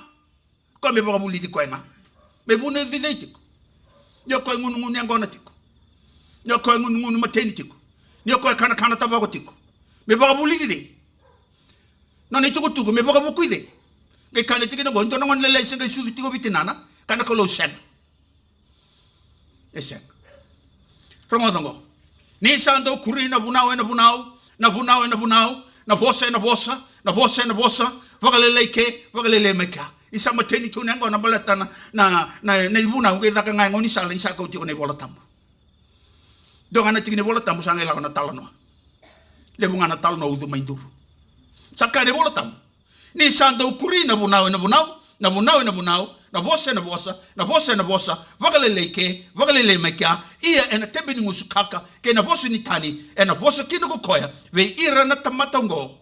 Koya me vakavulici koya ga. Me vunauci cei tiko? Ni o koya e gunugunu yaqona tiko, ni o koya e gunugunu mateni tiko, ni o koya e kanakana tavako tiko, me vakavulici cei? Nona itukutuku me vakavuku i cei? Qai kaya na tikina qo, e dua na gone lailai se qai sucu tiko vei tinana, kaya na Kalou sega. E sega. Rogoca qo. Ni sa dau kuri na vunau ena vunau, na vunau ena vunau, na vosa ena vosa, na vosa ena vosa, vakalailai ke, vakalailai mai kea. Ni sa mateni tu na yaqona baleta na, na, na, na ivunau, qai caka ga e gaunisala ni sa kau tiko na iVola Tabu. Dua ga na tikina ni iVola Tabu sa qai lako na talanoa. Levu ga na talanoa ucu mai duru. Sa kaya na iVola Tabu, ni sa dau kuri na vunau ena vunau, na vunau ena vunau, na vosa ena vosa, na vosa ena vosa, vakalailai ke, vakalailai mai kea, ia ena tebe ni gusu kaka, kei na vosa ni tani, ena vosa kina ko koya vei ira na tamata oqo.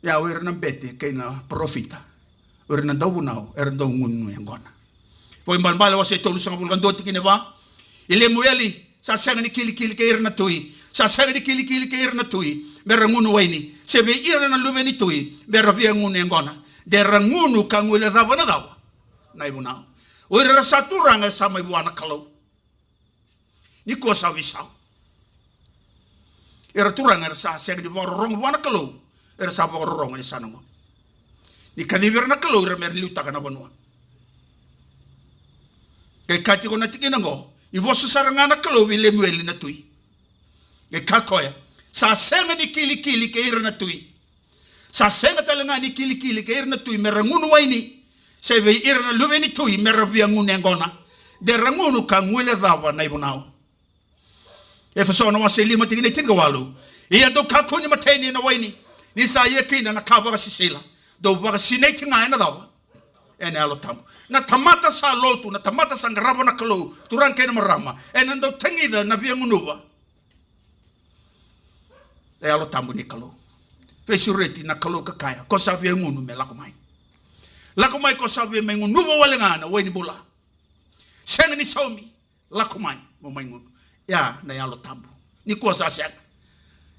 Ia o ira na bete kei na parofita, o ira na dauvunau, era dau gunu yaqona. Vakaibalebale wase tolusagavulu ka dua tikina e va. I Lemueli, sa sega ni kilikili kei ira na tui, sa sega ni kilikili kei ira na tui me ra gunu waini, se vei ira na luve ni tui me ra via gunu yaqona. De ra gunu ka guilecava na cava? Na ivunau. O ira era sa turaga, e sa mai vua na Kalou. Nikua sa veisau. Era turaga era sa sega ni vakarorogo vua na Kalou, era sa vakarorogo e yasana oqo. Ni kacivi ira na Kalou ira mera liutaka na vanua. Qai kaya tiko na tikina oqo, ni vosa sara ga na Kalou vei Lemueli na tui. Qai kaya o koya, sa sega ni kilikili kei ira na tui. Sa sega tale ga ni kilikili kei ira na tui mera gunu waini, se vei ira na luve ni tui mera via gunu yaqona. De ra gunu ka guilecava na ivunau. Efeso na wase e lima tikina e tinikawalu. Ia dou kakua ni mateni ena waini, ni sa ia kina na ka vakasisila. Dou vakasinaiti ga ena cava? Ena Yalo Tabu. Na tamata sa lotu, na tamata sa qarava na Kalou, turaga kei na marama, ena dau tagica na via gunuva. E Yalo Tabu ni Kalou. Veisureti na Kalou ka kaya, ko sa via gunu me lako mai. Lako mai ko sa via mai gunuva wale ga na waini bula. Sega ni saumi. Lako mai, mo mai gunu. Ia na Yalo Tabu. Nikua sa sega.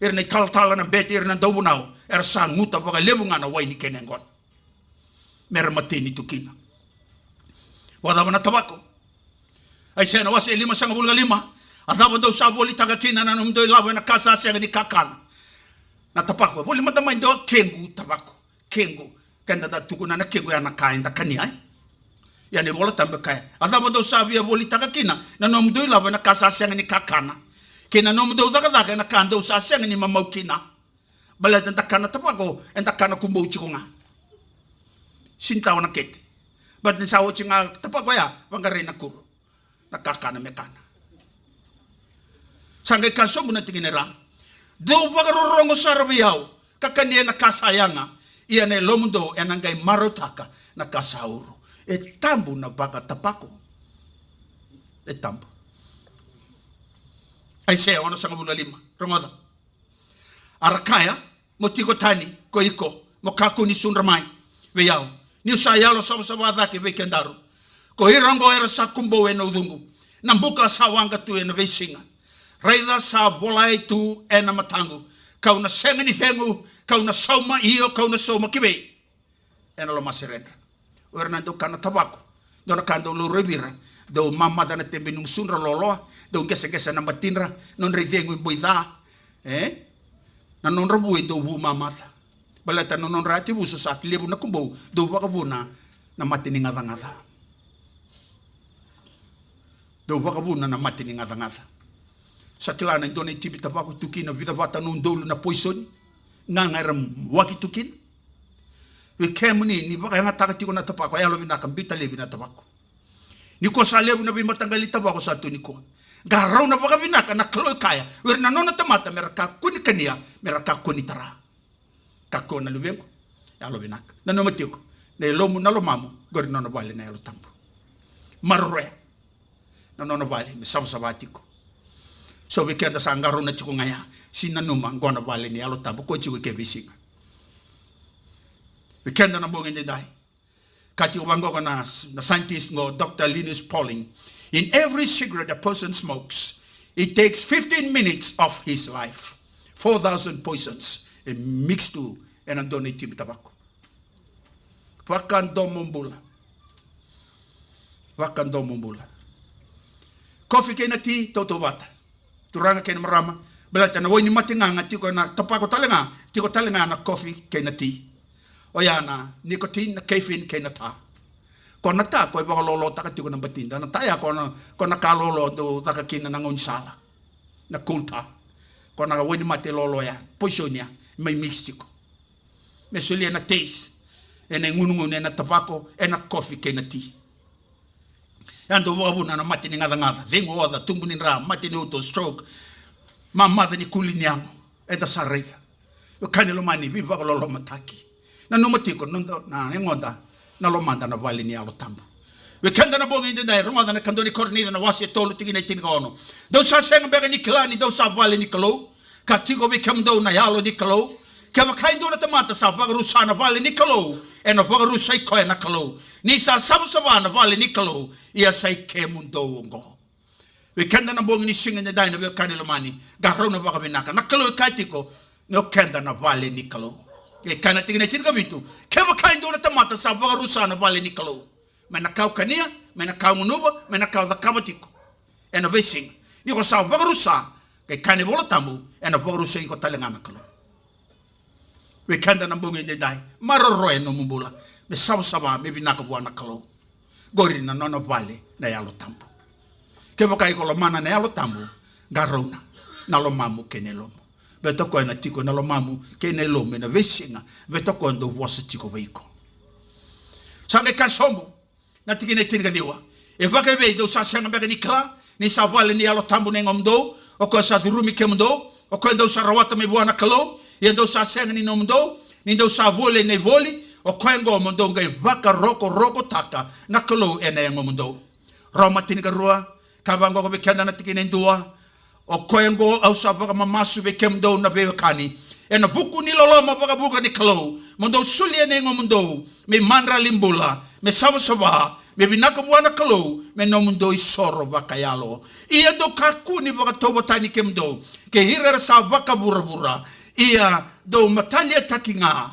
Ira na italatala, na bete, ira na dauvunau, era sa guta vakalevu ga na waini kei na yaqona. Mera mateni tu kina. Vakacava na tavako? Aisea na wase e limasagavulu ka lima. A cava dou sa volitaka kina na nomudou ilavo ena ka sa sega ni kakana? Na tavako. Voli mada mai dou, kequ tavako. Kequ. Keda da tukuna na kequ ya na ka eda kania, e? Ia na iVola Tabu e kaya, a cava dou sa via volitaka kina na nomudou ilavo ena ka sa sega ni kakana, kei na nomudou cakacaka ena ka dou sa sega ni mamau kina? Baleta da kana tavako, eda kana kubou tiko ga. Sini tawa na kete. Baleta ni sa oti ga tavako ya, vaqarai na kuro. Na kakana me kana. Sa qai kaya sobu na tikina e ra. Dou vakarorogo sara vei au, ka kania na ka sa yaga, ia na yalomudou ena qai marautaka na ka sa uro. E tabu na vakatavako. E tabu. Aisea onosagavulu ka lima. Rogoca. A ra kaya, mo tiko tani ko iko, mo kakua ni sudra mai vei au, niu sa yalo savasava cake vei kedaru. Ko ira oqo era sa kubou ena ucuqu, na buka sa waqa tu ena veisiga. Raica sa volai tu ena mataqu, kau na sega ni cegu, kau na sauma, io, kau na sauma ki vei? Ena lomaseredra. O ira na dau kana tavako. Dau na ka dau laurai vei ira. Dau mamaca na tebe ni gusudra loloa. Dau qeseqese na batidra. Nodra icegu e boi ca. E? Na nodra vu e dau vu mamaca. Baleta na nodra yatevuso sa levu na kubou. Dau vakavuna na mate ni gacagaca. Dau vakavuna na mate ni gacagaca. Sa kila na dua na itibi tavako tu kina vica vata na udolu na poisoni. Gaga era waki tu kina. Vei kemuni ni vakayagataka tiko na tavako, yalovinaka biuta laivi na tavako. Nikua sa levu na veimataqali tavako sa tu nikua. Qarauna vakavinaka na Kalou e kaya, o ira na nona tamata mera kakua ni kania, mera kakua ni tara. Kakua na luvequ, yalovinaka. Nanuma tiko, na yalomu, na lomamu, qori na nona vale na Yalo Tabu. Maroroya. Na nona vale me savasava tiko. So vei keda sa qarauna tiko ga ya, si nanuma qo na vale ni Yalo Tabu ko tiko i ke veisiga. Vei keda na bogi edaidai. Ka tiko vaqo na, na scientist qo, Doctor Linus Pauling. In every cigarette a person smokes, it takes fifteen minutes of his life. Four thousand poisons e mix tu ena dua na itibi tavako. Vakadomobula. Vakadomobula. Kofi kei na ti, tautauvata. Turaga kei na marama. Baleta na wainimate gaga tiko na tavako tale ga, tiko tale ga na kofi kei na ti. Oya na nicotine, na caffeine kei na ta. Ko na ta, ko e vakalolotaka tiko na batida. Na ta ya ko na, ko na ka lolo dau caka kina na gaunisala. Na coal tar. Ko na wainimate lolo ya, poison ya, mai mix tiko. Me solia na taste ena igunugunu, ena tavako, ena kofi kei na ti. Ya dau vakavuna na mate ni gacagaca, cegu, oca, tubu ni dra, mate ni uto, stroke, mamaca ni kuli ni yago. Eda sa raica. Wekaqu lomani, veivakalolomataki. Nanuma tiko, noda, na yagoda, na lomada na vale ni Yalo Tabu. Vei keda na bogi edaidai, rogoca na kadua ni Korinica na wase e tolu tikina e tinikaono. Dou sa sega beka ni kila ni dou sa vale ni Kalou, ka tiko vei kemudou na Yalo ni Kalou? Kevaka e dua na tamata sa vakarusa na vale ni Kalou, ena vakarusai koya na Kalou. Ni sa savasava na vale ni Kalou, ia sa i kemudou oqo. Vei keda na bogi ni siga edaidai na veiwekani lomani, qarauna vakavinaka. Na Kalou e kaya tiko ni o keda na vale ni Kalou. E kaya na tikina e tinikavitu, kevaka e dua na tamata sa vakarusa na vale ni Kalou, mai na ka o kania, mai na ka o gunuva, mai na ka o cakava tiko ena veisiga. Ni ko sa vakarusa, Qai kaya na iVola Tabu, ena vakarusai iko tale ga na Kalou. Vei keda na bogi edaidai, maroroya na nomu bula me savasava, me vinaka vua na Kalou. Qori na nona vale na Yalo Tabu. Kevaka iko lomana na Yalo Tabu, qarauna na lomamu kei na yalomu. Baleta o koya na tiko ena lomamu kei na yalomu ena veisiga, baleta o koya dau vosa tiko vei iko. Sa qai kaya sobu na tikina e tinikaciwa: E vakaevei, dou sa sega beka ni kila ni sa vale ni Yalo Tabu na yagomudou, o koya sa curumi kemudou, o koya dou sa rawata mai vua na Kalou? Ia dou sa sega ni nomudou, ni dou sa voli ena ivoli. O koya oqo mo dou qai vakarokorokotaka na Kalou ena yagomudou. Roma tinikarua, ka vaqo vei keda na tikina e dua: O koya oqo au sa vakamamasu vei kemudou na veiwekani, ena vuku ni loloma vakavuqa ni Kalou, mo dou solia na yagomudou me imadrali bula, me savasava, me vinaka vua na Kalou, me nomudou isoro vakayalo. Ia dou kakua ni vakatauvatani kemudou kei ira era sa vakavuravura, ia dou mataliataki ga,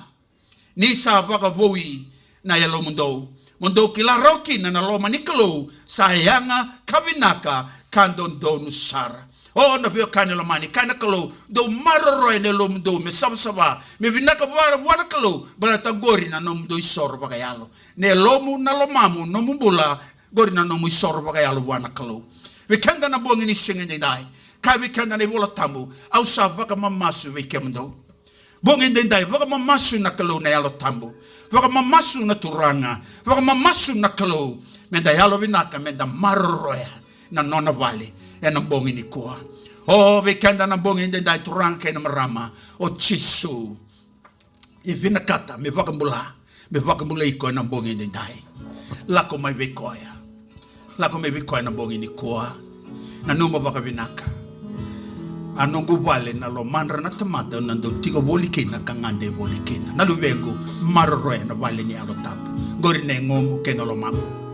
ni sa vakavoui na yalomudou, mo dou kila rawa kina na loma ni Kalou sa yaga ka vinaka ka dodonu sara. O na veiwekani lomani, kaya na Kalou, dou maroroya na yalomudou me savasava, me vinaka vua, vua na Kalou, baleta qori na nomudou isoro vakayalo. Na yalomu, na lomamu, nomu bula, qori na nomu isoro vakayalo vua na Kalou. Vei keda na bogi ni siga edaidai, kaya vei keda na iVola Tabu: Au sa vakamamasu vei kemudou. Bogi edaidai, vakamamasu na Kalou na Yalo Tabu. Vakamamasu na Turaga. Vakamamasu na Kalou. Meda yalovinaka, meda maroroya na nona vale ena bogi nikua. O vei keda na bogi edaidai, turaga kei na marama, o Jisu e vinakata me vakabula, me vakabulai iko ena bogi edaidai. Lako mai vei koya. Lako mai vei koya na bogi nikua. Nanuma vakavinaka: A noqu vale na lomadra na tamata, au na dau tiko voli kina ka gade voli kina. Na luvequ, maroroya na vale ni Yalo Tabu. Qori na yagomu kei na lomamu.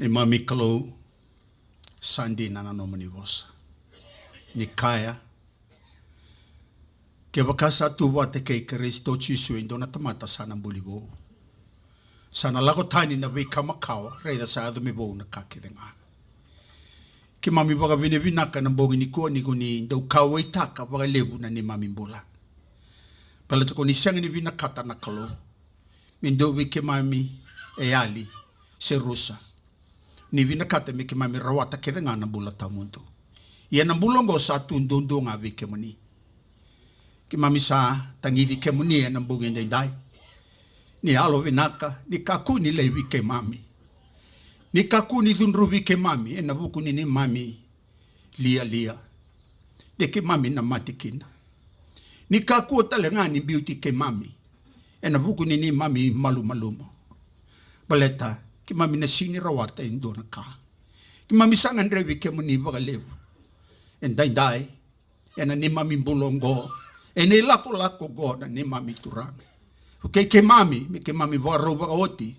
Neimami Kalou, sa dina na nomuni vosa. Ni kaya, kevaka sa tu vata kei Karisito Jisu e dua na tamata, sa na buli vou. Sa na lako tani na veika makawa, raica sa yaco me vou na ka kece ga. Keimami vakavinavinaka na bogi nikua ni ko ni dau kauwaitaka vakalevu na neimami bula. Baleta ko ni sega ni vinakata na Kalou me dua vei keimami e yali se rusa. Ni vinakata me keimami rawata kece ga na bula tawamudu. Ia na bula oqo sa tu duadua ga vei kemuni. Keimami sa tagici kemuni ena bogi edaidai. Ni yalo vinaka, ni kakua ni laivi keimami. Ni kakua ni cudruvi keimami ena vuku ni neimami lialia. De keimami na mate kina. Ni kakua tale ga ni biuti keimami ena vuku ni neimami malumalumu. Baleta keimami na sega ni rawata e dua na ka. Keimami sa gadrevi kemuni vakalevu edaidai, ena neimami bula oqo, ena ilakolako oqo na neimami Turaga. Vukei keimami me keimami vakarau vakaoti,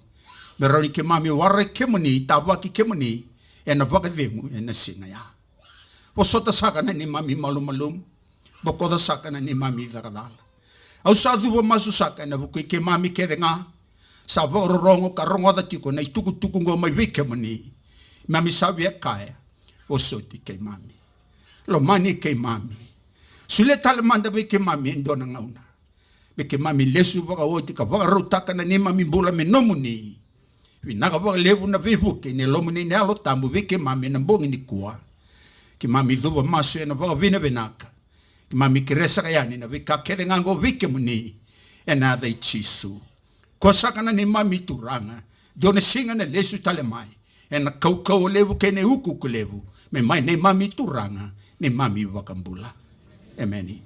me rawa ni keimami waraki kemuni, tavaki kemuni ena vakacegu ena siga ya. Vosota saka na neimami malumalumu, bokoca saka na neimami caka cala. Au sa cuva masu saka ena vuku i keimami kece ga sa vakarorogo ka rogoca tiko na itukutuku oqo mai vei kemuni. Keimami sa via kaya, vosoti keimami, lomani keimami, solia tale mada vei keimami e dua na gauna me keimami lesu vakaoti ka vakarautaka na neimami bula me nomuni. Vinaka vakalevu na veivuke ni Yalomuni na Yalo Tabu vei keimami ena bogi nikua. Keimami cuva masu ena vakavinavinaka. Keimami kerea saka yani na veika kece ga oqo vei kemuni, ena yaca i Jisu. Ko saka na neimami Turaga, dua na siga na lesu tale mai ena kaukauwa levu kei na iukuuku levu, me mai neimami Turaga, neimami iVakabula. Emeni.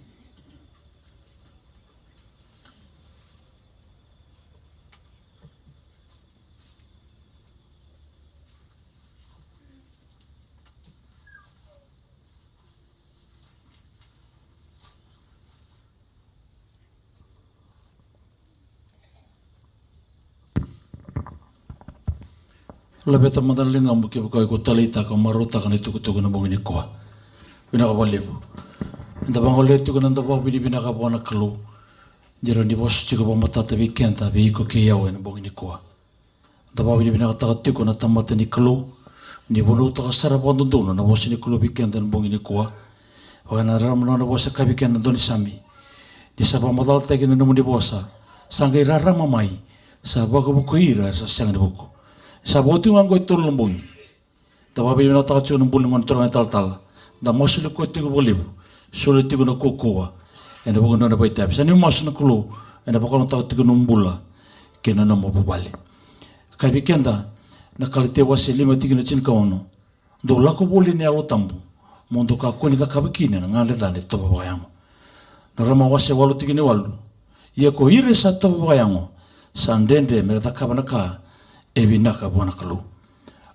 Laveta mada na ligamu kevaka o iko taleitaka, marautaka na itukutuku ena bogi nikua. Vinaka vakalevu. Eda vagolea tiko na noda vakavinavinaka vua na Kalou. Ni rawa ni vosa tiko vakamatata vei keda, vei iko kei au ena bogi nikua. Da vakavinavinakataka tiko na tamata ni Kalou, ni vunautaka sara vakadodonu na vosa ni Kalou vei keda ena bogi nikua. Vaka na rarama na nona vosa, kaya vei keda na daunisame, ni sa vakamacalataki na nomuni vosa, sa qai rarama mai, sa vakavukui ira era sa sega ni vuku. Sa vo tiko ga oqo e tolu na bogi. Da vakavinavinakataka tiko na bula ni gone turaga italatala. Da masulaki koya tiko vakalevu. Solia tiko na kaukauwa ena vuku ni nona vakaitavi. Sa neimami masu na Kalou, ena vakalougatataka tiko na nomu bula kei na nomu vuvale. Kaya vei keda na Kalatia wase lima, tikina tinikaono: Dou lako voli ena Yalo Tabu, mo dou kakua ni cakava kina na gagadre ca ni tovo vakayago. Na Roma wase walu, tikina walu: Ia ko ira sa tovo vakayago, sa dredre me ra cakava na ka e vinaka vua na Kalou.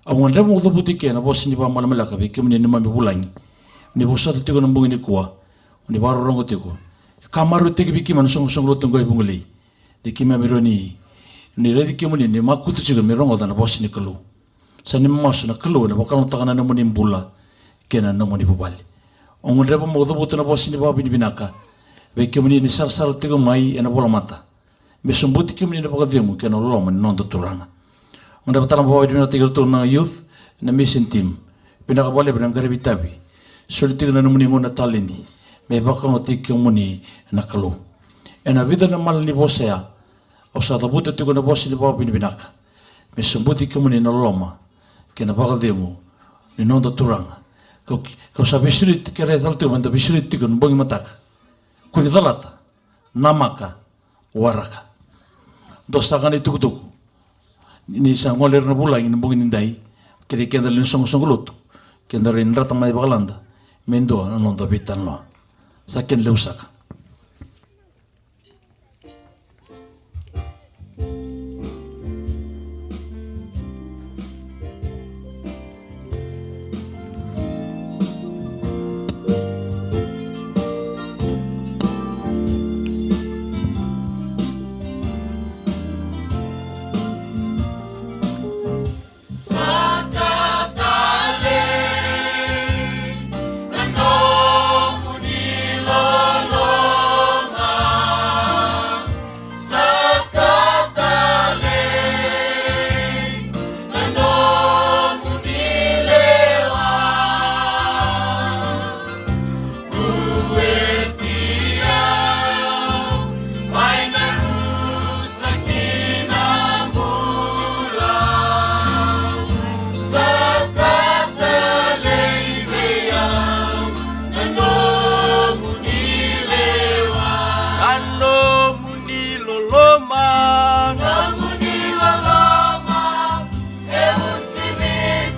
Au gadreva meu cavuta eke na vosa ni vakamalamalaka vei kemuni na neimami vulagi. Ni vosota tiko ena bogi nikua, ni vakarorogo tiko. E ka marautaki vei keimami na soqosoqo lotu oqo e Vugalei. Ni keimami rawa ni, ni raici kemuni ni makutu tiko me rogoca na vosa ni Kalou. Sa neimami masu na Kalou ena vakalougatataka na nomuni bula kei na nomuni vuvale. Au gadreva meu cavuta na vosa ni vakavinavinaka vei kemuni ni sarasara tiko mai ena volamata, me sobuti kemuni na vakacegu kei na loloma ni noda Turaga. Au gadreva tale meu vakavinavinakataki iratou na youth, na mission team. Vinaka vakalevu na qaravi itavi. Soli tiko na nomuni gauna, taledi, me vakalougatataki kemuni na Kalou. Ena vica na mala ni vosa ya, au sa cavuta tiko na vosa ni vakavinavinaka, me sobuti kemuni na loloma kei na vakacegu ni noda Turaga. Kau, kau sa veisureti, kerea tale tiko meda veisureti tiko ena bogi mataka. Kua ni calata, namaka, waraka. Dua saka na itukutuku. Ni sa gole ira na vulagi ena bogi nidai, kerei keda lewe ni soqosoqo lotu, keda rawa ni dreta mai vakalada me dua na noda veitalanoa. Sa kena levu saka.